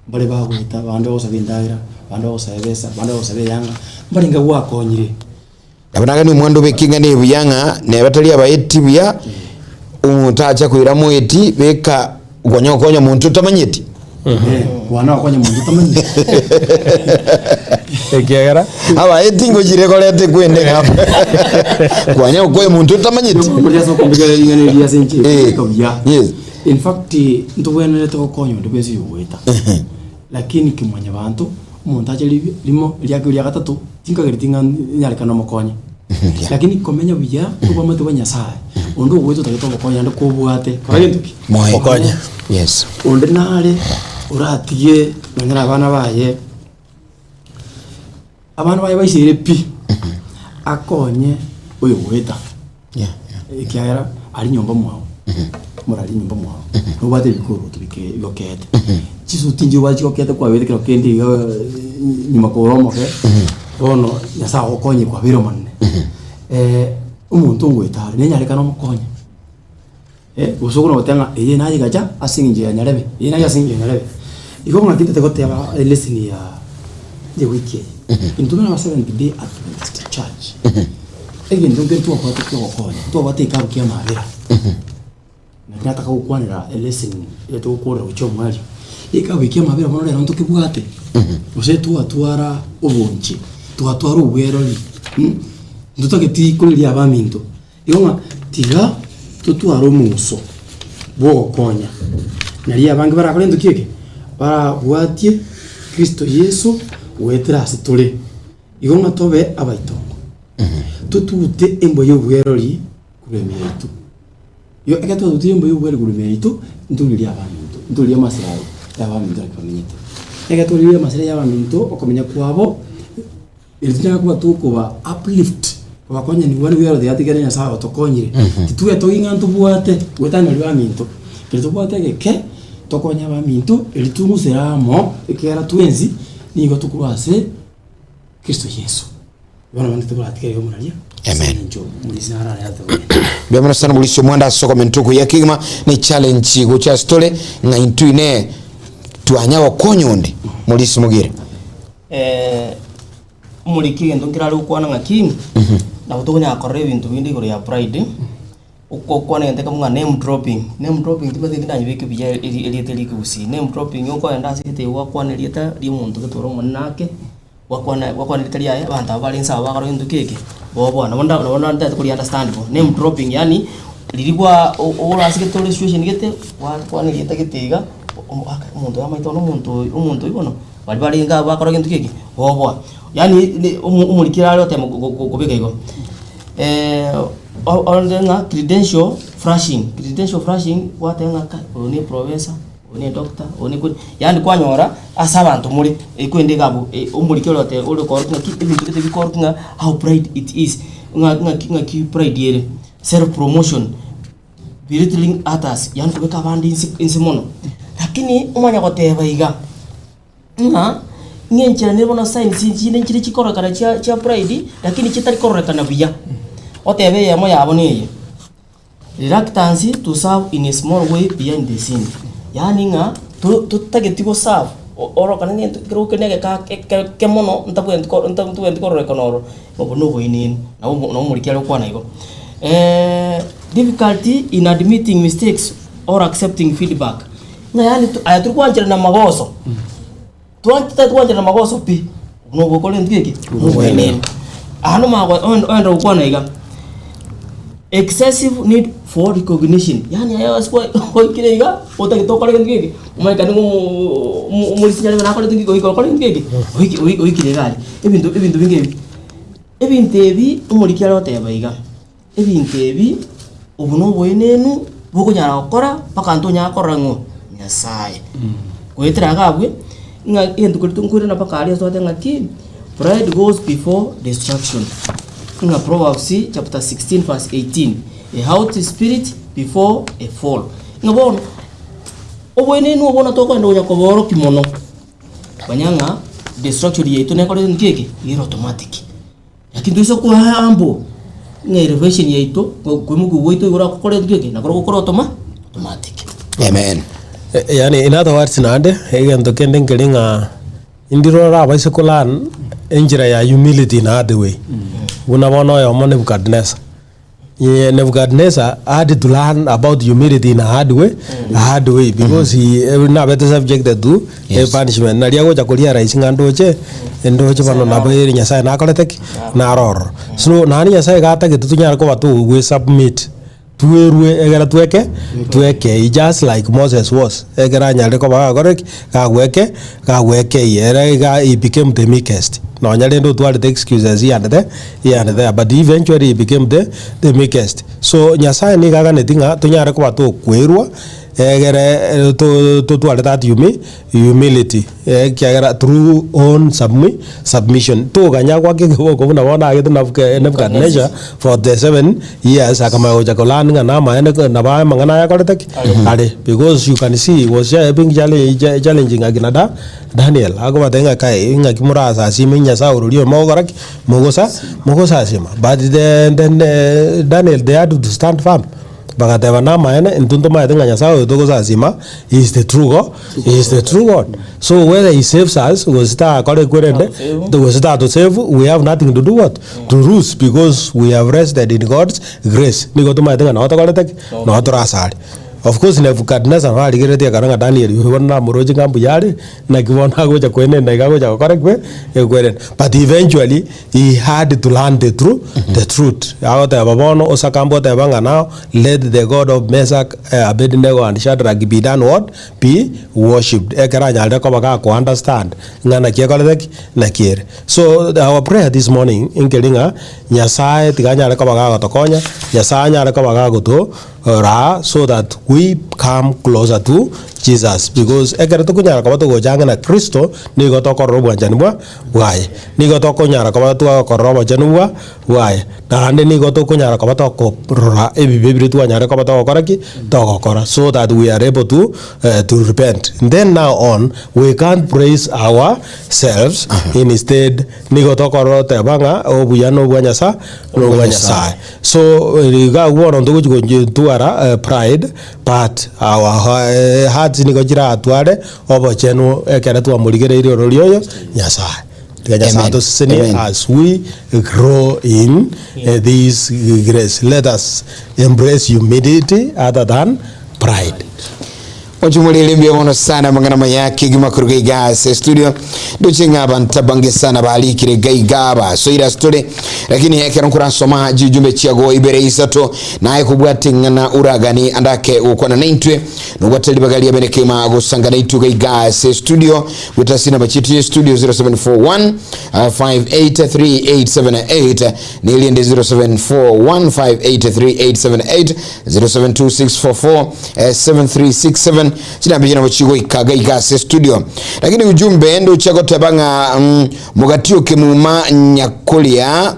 mbare bagoeta abande bagosaba endagera, abande bagosaba ebesa, abande bagosaba eyanga, mbarenge gwakonyire. Nabo nagani omwando obeke ing'ana eye buya ng'a neba tari abaeti buya, omonto acha koira moeti, beka konya gokonya omonto otamanyeti. Kwana gokonya omonto otamanyeti. Ekiagera Abaeti ngochire koreta ekwende ng'a kwanya gokonya omonto otamanyeti. Oria ase okombekera ring'ana eria ase enchera Eh, ekobeka buya. yes. In fact, ntobwenerete gokonya onde bwensi oyogoeta. Lakini kimwanyabanto, omonto ache ribi rimo, riake ria gatato, tinkagereti ng'a nyarekane omokonye. Lakini komenya buya, obwamate bwa Nyasaye, onde ogoeta otagete obokonyi naende kobwate, kora gento ki? Moe. Mokonye. Yes. Onde nare oratige nonye na abana baye, abana baye baisaire pi, akonye oyogoeta. Yeah, yeah. Ekiagera aria nyomba mwao. Omorari nyomba mwao, nobwate ebikoroto bike bigokete, chisuti nchibwate chigokete kwabete kero kende iga nyuma kore omoke, bono Nyasaye agokonye kwabeire omonene. Omonto ngoeta are, nenyarekane omokonye, gose okona goteba ng'a eye nayegacha ase eng'encho ya nyarebe, eye naye ase eng'encho ya nyarebe. Igo ng'aki ntete goteba elesson ya ewiki eye, intwe buna aba Seventh Day Adventist Church, egento nkere twabwate kiogokonya, ntwabwate egekabu kia amabera. Naki nataka gokwanera elesson eye togokorera gochia omwaria, egekabu eke kia amabera bono rero ntokebwate, gose twatwara obonche, twatwara obwerori ntotageti koreria abaminto, igo ng'a tiga totware omoguso bwogokonya, nario abange barakore gento ki eke? Barabwatie Kristo Yeso goetera ase tore, igo ng'a tobe abaitongo, totute embwa ya obwerori korwa ime yaito. Igo ekero twatutire embwa ya obwerori korwa ime yaito, ntorigerie abaminto, ntorigerie amasira ya abaminto naki bamenyete. Ekero twarigereire amasira ya abaminto, okomenya kwabo, Eri tonyare koba tokoba uplift, kobakonya nigo nigo yatiga na Nyasaye otokonyire. Titwetogi ng'a ntobwate goetania baria baminto, keri tobwate egeke, tokonye abaminto eri tong'usere amo, ekiagera twensi nigo tokorwa ase Kristo Yeso. Bono abande tokoratigere iga omoraria, ase Amen. eng'encho omorisia naro ararete kogenda. Mbuya mono sana Mauricio Mwanda ase okomenta okuya kegima ne challenge gocha ase tore ng'a intwe ine twanya gokonya onde Maurice Mogire. Omoriki egento nkerare gokwana ng'a king, nabo tokonyara korora ebinto binde igoro ya pride, okokwana egento ekemo ng'a name dropping, name dropping timanyeti naki ndanyebeke buya eri erieta ria ekegusii, name dropping okoenda ase egete gwakwana erieta ria omonto gete ore omonene ake, gwakwana gwakwana erieta riaye abanto abwo bare inse abwo bakora gento ki eke, boboa. Nabo nda nabo ntagete kori understand bo, name dropping yaani riria gwa o ore ase gete ore situation gete, gwakwana erieta gete iga, omo aka omonto oyo amaete bono omonto oyo omonto oywo bono. Baria barenge abwo bakora gento ki eke? Boboa. Yaani ne omo omorikire are gotema go- go- kobeka igo. O- onde ng'a credential flashing, credential flashing gwateba ng'a kai oyo ne eprofessor, oyo ne edoctor, oyo ne kori, yaani kwanyora ase abanto more ekwende iga abwo omoriki ore goteba ore koorokia ng'aki ebinto gete bikoorokia ng'a how pride it is, ng'a ng'aki ng'aki pride ere, self promotion. Belittling others, yaani kobeka abande inse inse mono. Lakini omanya goteba iga, ng'a ng'a enchera nere bono signs chinde nchire chikororekana chia chia pride, lakini chitari kororekana buya. Otebe eyemo yabo neye, reluctance to serve in a small way behind the scene, yaani ng'a to totageti go serve o orokane ng'a ekero okende egeka eke eke mono ntabwenereti ko ntabwenereti kororekana ororo. Obo noboenenu, nabo nabo omoriki are gokwana igo. Difficulty in admitting mistakes or accepting feedback, ng'a yaani aye tori gwancherana amagoso, totari gwancherana amagoso pi, obo nobokore gento ki eke? Noboenenu. Aa nomanya oende gokwana iga, excessive need for recognition, yaani aye ase gwaikire iga, otagete okore gento ki eke, omanyekane ng'a omo omorisia nyarebe nakorete nki goika okore gento ki eke, oiki oiki oikire iga aria. Ebinto ebinto binge ebi, ebinto ebi omoriki are goteba iga, ebinto ebi obo na oboenenu bokonyara gokora mpaka ntonyara korora ng'o? Nyasaye. Goetera iga abwe, ng'a egento keria nkoirana mpaka aria ase twateba ng'a ki? Pride goes before destruction. Ng'a Proverbs chapter 16 verse 18, a haughty spirit before a fall. Ng'a bono, oboenenu obo natokoenda konya koboorokia mono. Manya ng'a destruction yaito nekore nki eke? Ere automatic. Lakini toise koa humble, ng'a elevation yaito, koimokiwa gwaito igoro akokora nki eke? Nakorokwo gokore automa automatic. Amen. Yaani in other words naende, egento kende nkeri ng'a ndire orabaise ko learn enchera ya humility in a hard way. Buna bono oyomo Nebuchadnezzar. Nebuchadnezzar had to learn about humility in a hard way, a hard way because he eh, nabete subjected to Yes. a punishment. Nari agocha korealize ng'a ndoche, ndoche bono nabo ere Nyasaye nakorete ki? Naro ororo. So naende Nyasaye iga atagete tonyare koba togwe submit, twerwe egere tweke, twekei just like Moses was, ekero anyarire koba gakore ki? Gagweke, gagwekei ere iga he became the meekest. Nonya rende otwarete excuses here and there, here and there, but eventually he became the, the meekest. So Nyasaye nigo aganeti ng'a tonyare koba tokwerwa. Egere totware that humility ekiagera through own submission toganya goaka ekeboko buna bono agete Nebuchadnezzar 47 years akamanya gocha ko learn ng'a namaene nabo amang'ana aya akorete ki? Are because you can see he was being challenging akina Daniel akobatebia ng'a kai ng'aki morasasime Nyasaye ororia oyo mogokora ki? Mogosa mogosasima but the Daniel they had to stand firm. Bagateba, Namaene, intwe ntomaete ng'a Nyasae oyo togosasima he is the true God, he is the true God. So whether he saves us, gose takora ekwerende, gose tatosave, we have nothing to do what? To lose because we have rested in God's grace. Nigo tomaete ng'a nabo tokorete ki? Nabo torasare. Of course Nebuchadnezzar nabo arigereretie akare ng'a Daniel oyo bono namoroche ng'a mbuya are, naki bono agocha koenena iga agocha gokora ki? Ekwerende. But eventually, He had to learn the tru the truth. Agoteba bono osakambe oteba ng'a now let the God of Meshach, Abednego and Shadrach be done what? Be worshipped. Ekero anyarire koba gako understand ng'a naki ekorete ki? Naki ere. So our prayer this morning nkeri ng'a Nyasaye tiga anyare koba gagotokonya, Nyasaye anyare koba gagoto raa so that we come closer to Jesus because ekero tokonyara koba togocha ang'e na Kristo nigo tokorora obwanchani bwa bwaye. Nigo tokonyara koba twakorora obochenu bwa bwaye, naende nigo tokonyara koba tokorora ebibe biria twanyare koba togokora ki? Togokora, so that we are able to to repent. Then now on, we can't praise ourselves, instead nigo tokorora oteba ng'a obuya nobwa Nyasa nobwa Nyasaye. So iga agwo bono ntogochi gochitwara pride, but our hearts nigo chiratware Obochenu ekero twamorigereirie ororia oyo Nyasae. Tiga Nyasae Amen. atosesenie Amen. as we grow in eh, this grace. Let us embrace humility other than pride. Ochumorere mbuya mono sana amang'ana maya kegima koruga iga ase studio ndoche ng'a abanto abange sana barikire iga iga basoire ase tore lakini ekero nkorasoma chijumbe chiago ibere isato naye kobwate ng'ana uragani andake gokwana naintwe Nobwate ribaga riabene kegima gosanga naintwe iga iga ase studio goeta ase enamba chiaito ye studio 0741 583878 na erinde 0741 583878 072644 7367 chinamba echi nabo chigoika iga iga ase studio lakini ujumbe ndochia goteba ng'a mm, mogatio kemuma nyakoria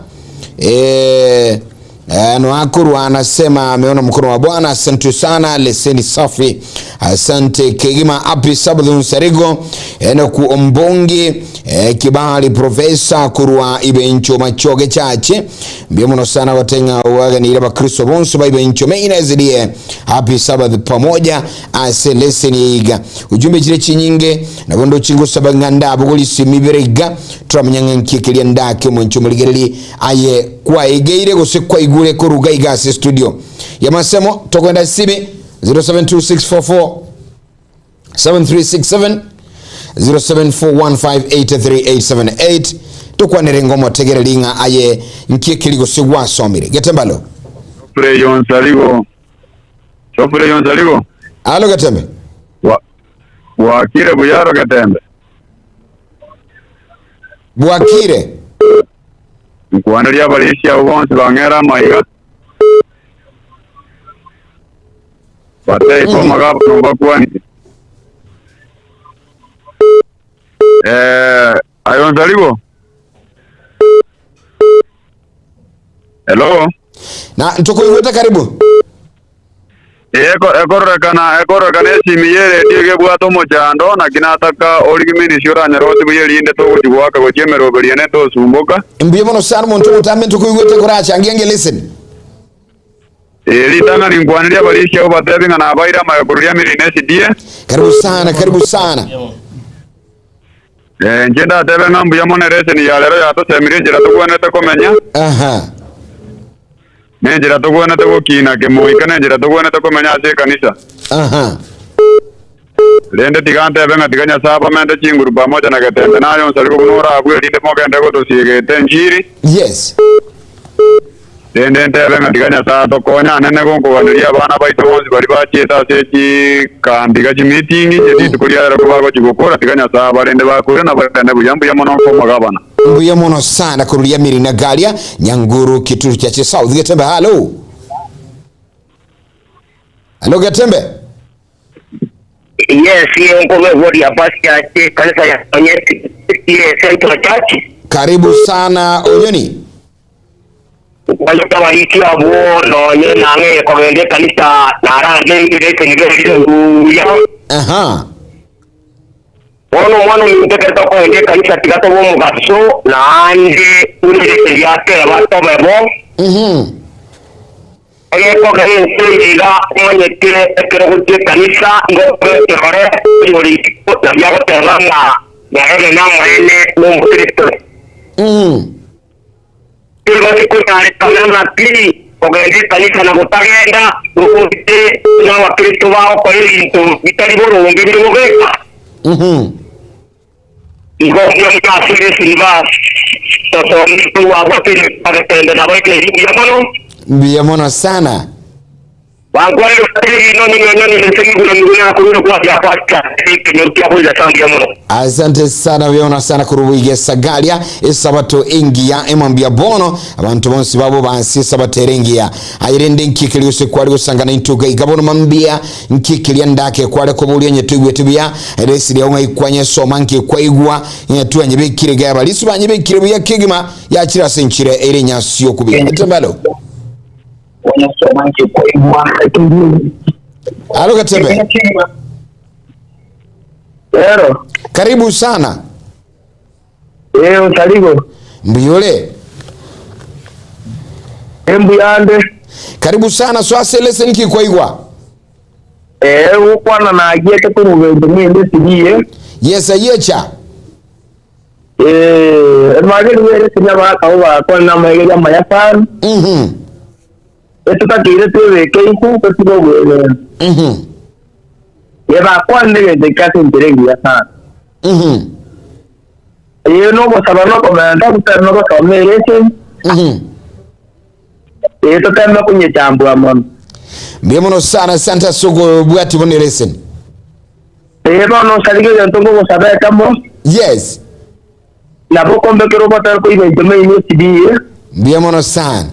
eh, Eh, noakorwa anasema ameona mkono wa Bwana. Asante sana, leseni safi, asante kegima. Api Sabbath Nsarigo enoku ombongi eh, kibali profesa kurwa ibencho machoge chache mbio muno sana gotenga waganire bakristo bonso ba ibencho meina zirie happy Sabbath pamoja ase leseni iga ujumbe chire chinyinge nabondo chingosaba ng'anda abogolisi mibere iga turamenya ng'a nki ekeria ndake omonche omorigereri Aye kwaegeire gose kwaigure koruga iga ase studio yamasemo tokoenda sibi 072644 7367 0741583878 tokwanere ngomotegereri ng'a aye nki ekeri gose gwasomire getembalo Sofre yonsarigo. Sofre yonsarigo. Alo getembe Wa wakire buyaro getembe. Bwakire. Nkwanerie abarisia abwo bonsi bang'ere amaiga, bateike omogabana obakwanire. Eh, aye Onsarigo? Hello? Na ntokoigwete karibu. Ee, ekororekana ekororekana esimi y'eredio iga ebwate omochando, naki nataka origie minisi oranyare gotibuya erinde togochia goaka gochia emeroberi ene tosumboka. Mbuya mono sana omonto omotambe ntokoigwete korachangia nge listen. Ee, ritang'ani nkwanerie abarisia abwo batebi ng'a nabaire amaya korwa riamiri na SDA. Karibu sana karibu sana. Ee, inche ndatebe ng'a mbuya mono ereseni ya rero yatosemirie enchera togwenerete komenya. Aha. Nenchera togwenerete gokiina kemoika, nenchera togwenerete komenya ase ekanisa. Aha. Rende tiga ntebe ng'a tiga Nyasae abamente chinguru pamoja na getembe na aye onsarigwe buna orabue, erinde mogende gotosiegete enchiri. Yes. Rende ntebe ng'a tiga Nyasae atokonye anene gonkoganeria abana baito bonsi baria bachiete ase chikambi chi'meeting chie rituko ria rero kobagochia gokora, tiga Nyasae abarende bakure na bagende buya. Mbuya mono nkomogabana. Mbuya mono sana koruria Mirina Garia Nyanguru Kituru Chache South Getembe halo. Halo Getembe. Yes, nkorwa eward ya First Church, ekanisa ya Onyeti, Central Church. Karibu sana Onyoni. Nkwanyete abariki abwo nonye nang'e kogenda ekanisa narangeire leseni berire buya. Aha. Bono omwana ominto ekero tokogenda ekanisa tiga tobe omogaso naende buna leseni riateba tobe bo. Egekogera ense eye iga omanyete ekero gochia ekanisa igo okoba ekegore oyore isiko nabio agoteba ng'a Nyasae namaene nomokristo. Nigo tikonyarekana ng'a pi kogenda ekanisa na gotagenda, gose buna abakristo bagokora ebinto bitari boronge bire bobeka. Igo mbuya ase leseni ba tosomie korwa agwo ase agetende nabo ekeri mbuya mono. Mbuya mono sana. Bankwanire batebie nonye nonye nse miguna miguna nakorire kwabia pastor ekenyoro kia boiga sa mbuya mono. Asante sana mbuya mono sana korwa boiga esagaria esabato engiya emambia bono abanto bonsi babo bansi esabato ere engiya aye rende nki keria gose kware gosangana intwe iga iga bono mambia nki keria ndake kware koboria onye toigwete buya Resiri ao ng'ai kwanyesoma nki kwaigwa ng'a twanyebekire iga abarisi banyebekire buya kegima yachire ase enchera ere enyasi y'okobia Getembalo. Alo Getembe. Ero. Karibu sana. Eh, otarigo. Mbuyore. Embuyande. Karibu sana swase leseni ki kwaigwa. Ee, gokwana nagiete korwa gento ng'ende esirie. Yes, ayiecha. Ee, emageri bwere esirie abagaka abwo bagakwana namaigerio amaya sana. Etotakeire twebeke inse totige obwegena. Ee, bakwanire egento eke ase enchera engiya sana. Ee, nogosaba na okomenta, toteme gosoma ereseni. Ee, toteme konyechambua mono. Mbuya mono sana asante ase okobwati bono eleseni. Ee, bono osarige egento nkogosaba ekemo. Yes. Nabo okombekera obotere koiba inche maino esibiie. Mbuya mono sana.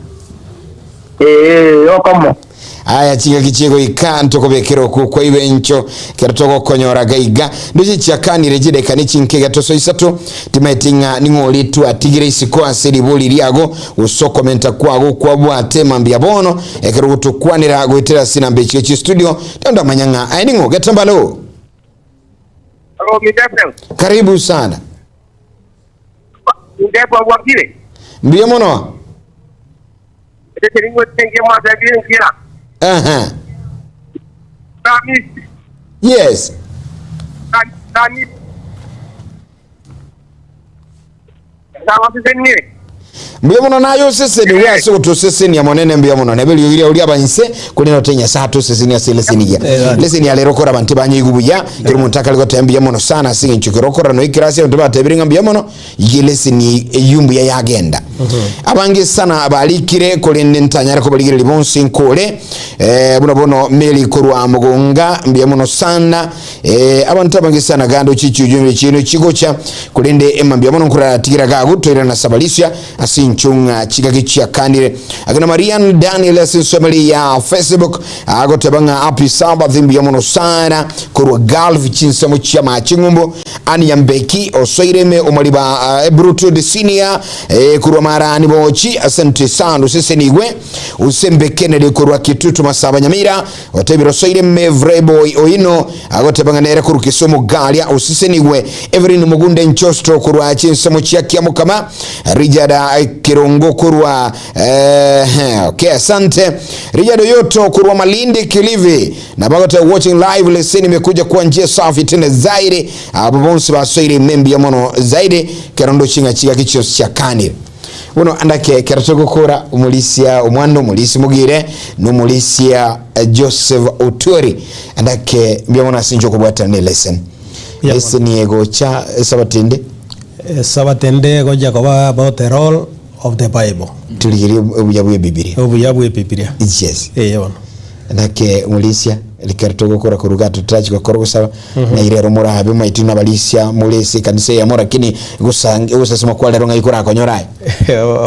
Ee, okomo. Aya chingaki chigoika ntokobekera okwo kwaiba encho ekero togokonyora gaiga. Ndoche chiakanire chidakika ne chinkega toso isato timaeti ng'a ning'o oria twatigire isiko ase ribori riago gose okomenta kwago kwabwate mambia bono ekero gotokwanera goetera ase enamba echiga chie studio tondamanya ng'a aye ning'o getambalo. Hello, Midefel. Karibu sana. Midefel wakire. Mbuya mono. Aha. Yes. Mbuya mono naye oseseniwe ase gotosesenia monene mbuya mono nebe eriogi riao riaba inse korende ote Nyasaye atosesenie ase eleseni iga leseni ya rero kore abanto banyeigwe buya kera omonto akare goteba mbuya mono sana ase eng'encho kero okorora noyo ekero ase abanto batebire ng'a mbuya mono Iga eleseni eyio mbuya yagenda. Abange sana barikire, korende ntanyare kobarigereria bonsi nkore. Eh, buna bono Mary korwa Mugunga, mbuya mono sana. Eh, abanto abange sana gande ochichiujumire chiino chigocha, korende ema mbuya mono nkoratigira gagu toirana sabarisia ase incho ng'a chigaki chiakanire. Agena Marian Daniel ase ensomeri ya Facebook agoteba ng'a happy Sabbath mbuya mono sana korwa Gulf chinsemo chia Maching'umbu Ann Nyambeki osoire ime omoriba Bruto de Senior korwa Marani Bochi asante sana osesenigwe Usembe Kennedy korwa Kitutu Masaba Nyamira otebire osoire ime Vreboy Oino agoteba ng'a nere korwa Kisumu Garia osesenigwe Evelyn Mugunde Nchostro korwa chinsemo chia Kiamokama Richard Kirongo korwa okay asante Richard Oyoto korwa Malindi Kilifi Na bagoteba watching live leseni imekuja kwa njia safi tena zaidi abo bonsi basoire ime mbuya mono zaidi kero ndoche ng'a chigaki chionsi chiakanire bono andake kero togokora omorisia omwando omorisia mogire na omorisia eh, Joseph Otwori andake mbuya mono ase inche okobwatana ne lesson Mbuya mono. lesson egocha esabato ende Esabato ende egocha koba about the role of the Bible. Torigerie obuya bwa Ebibilia. Obuya bwa Ebibilia. Yes. Eye bono. Nake omorisia rikero togokora korwa iga totarachi gokora ogosaba na rero morabe maito nabarisia more ase ekanisa eyemo lakini gosang ogosasima kwa rero ng'ai korakonyore aye?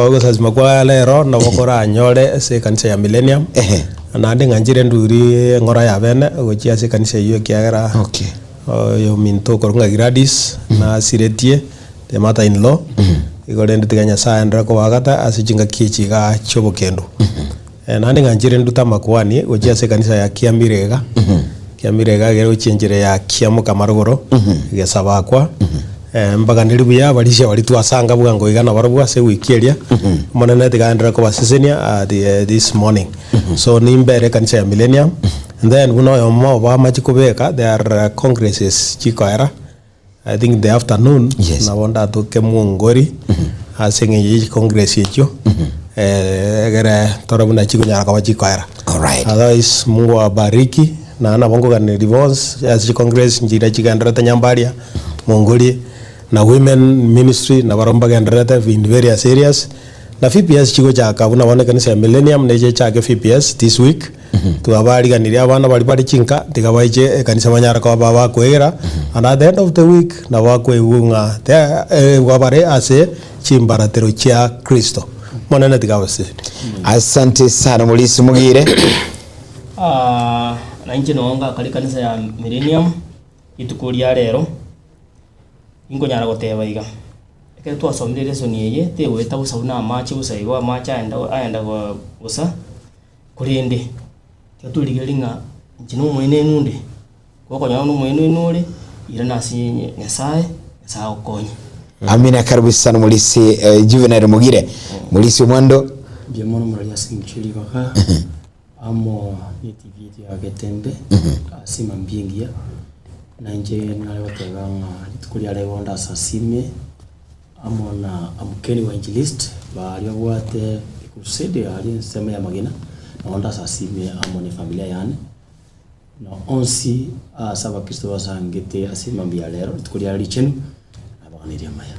Ogosasima kwa rero nabo koranyore ase ekanisa ya Millennium. Ehe. Naende ng'anchire enduri eng'ora ya bene gochia ase ekanisa eyio ekiagera Okay. oyominto okorokwa ng'a Gladys nasiretie the mother in law, igo rende tiga Nyasaye aenderere kobaagata ase chingaki echi igaa chi'obokendu. Naende ng'anchire ndute amakwani gochia ase ekanisa ya Kiamire iga, Kiamire iga egere gochia enchera ya Kiamokama rogoro, egesabakwa, mbaganeri buya abarisia baria twasanga bwango iga nabarobwo ase ewiki eria, Omonene tiga aenderere kobasesenia this morning. So nimbere ekanisa ya Millennium, and then buna oyomo obo amache kobeka, there are congresses chikoera, I think in the afternoon, Yes. nabo ndatoke Mwongori ase eng'encho ye chicongress echio, egere tore buna chikonyara koba chikoera. Alright. Otherwise Mungu awabariki, naende nabo nkoganeria bonsi ase chicongress nchiria chigendererete Nyambaria, Mwongori, na women ministry nabarobwo mbagendererete in various areas, Na VBS chigochaka buna bono ekanisa ya Millennium neche echake VBS this week. Twabariganirie abana baria bare chinka tiga baiche ekanisa banyare koba bakwegera and at the end of the week nabo bakoigwa ng'a te igo bare ase chimbaratero chia Kristo. Omonene tiga abasesenie. Asante sana Mulisi Mugire. Ah, na inche noo ngakare ekanisa ya Millennium, rituko ria rero, ninkonyara goteba iga. Ekero twasomire elesoni eye, tegoeta bosa buna amache bosa igo, amache aenda aenda bosa, korende tiga torigereria ng'a inche na omoenenu onde, gokonyora buna omoenenu ore, irana ase Nyasaye, Nyasaye agokonye. Amina karibu sana Mulisi eh, Juvenal Mugire Mulisi Omwando. Mbuya mono morari ase eng'encho ye ribaga, amo ne TV yetu ya Getembe, ase emambia engiya, na inche nare goteba ng'a rituko ria rero ndasasime amo na Amkeni Wainjilisti baria babwate ecrusade aria ensemo ya Magena, nabo ndasasime amo na efamilia yane, na onsi ase abakristo basangete ase emambia ya rero, rituko riare richenu, nabaganirie amaya.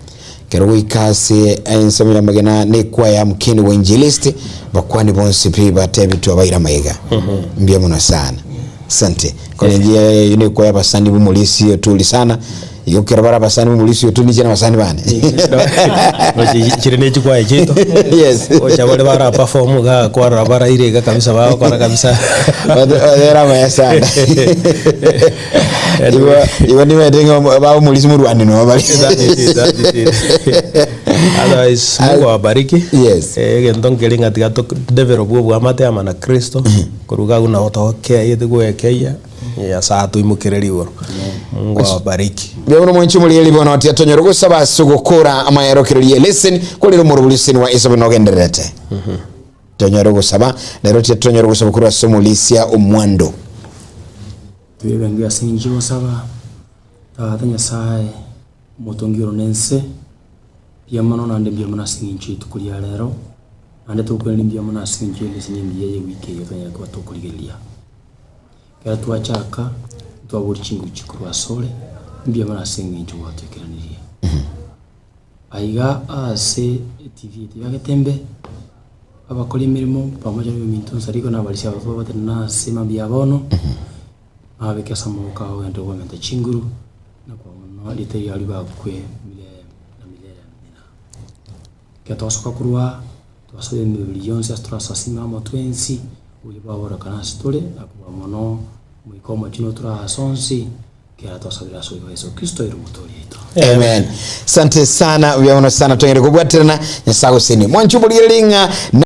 Kero goika ase ensemo ya Magena na ekwaya ya Amkeni Wainjilisti bakwani bonsi pi batebetwe abaire amaiga. Mbuya mono sana. Asante. Korengia eyo ne ekwaya abasani b'omorisia oturi sana. Igo kero bare abasani b'omorisia oturi ninche nabasani bane. Chire ne chikwaya chiaito. Yes. Gocha bare bara perform iga kwarora baraire iga kabisa bagokora kabisa. Batera amaya sana. Igo igo nimanyete ng'a baba omorisia morwani noo bare. That is it, that is it. Otherwise, Mungu awabariki. Yes. Eh, egento nkeri ng'a tiga to develop obwamate amo na Kristo. Korwa iga agwo nabo tokeeyete goekeia, Nyasaye atoimokererie igoro. Mungu awabariki. Mbuya mono mwanche omorigereria bono tiatonyora ogosaba ase ogokora amaerokererio ye lesson korende omorobori lesson wa esabu nogendererete tonyore ogosaba rero tiatonyora ogosaba korwa ase omorisia omwando. Twebenge ase engencho y'ogosaba, Tata Nyasae, omotongi ore nense, mbuya mono naende mbuya mono ase engencho y'rituko ria rero, naende tokoiraneria mbuya mono ase engencho y'eleseni engiya y'ewiki eye tonyare koba tokorigereria. Ekero twachaka, ntwaboria chinguru chikorwa asore, mbuya mono ase engencho gwatoikeranirie. Aiga ase eTV yaito ya Getembe, abakori emeremo pamoja na ebiminto nsariko na abarisia abwo babatenena ase mambia ya bono, nababeke ase amaboko ao ogende obamente chinguru, na koa rieta riao ribakwe milele na milele. Amina. Ekero twasoka korwa aa, twasoa emebere yonsi ase torasasime amo twensi, obuya bwaborokana ase tore, na kobua mono Omoika Omochenu otore aase onsi, Ekero twasabire ase oyo Yeso Kristo ere Omotooria oito. Amen. Sante sana buya mono sana tongere kobwaterana Nyasaye agosenie. Mwanche oborigereria ng'a.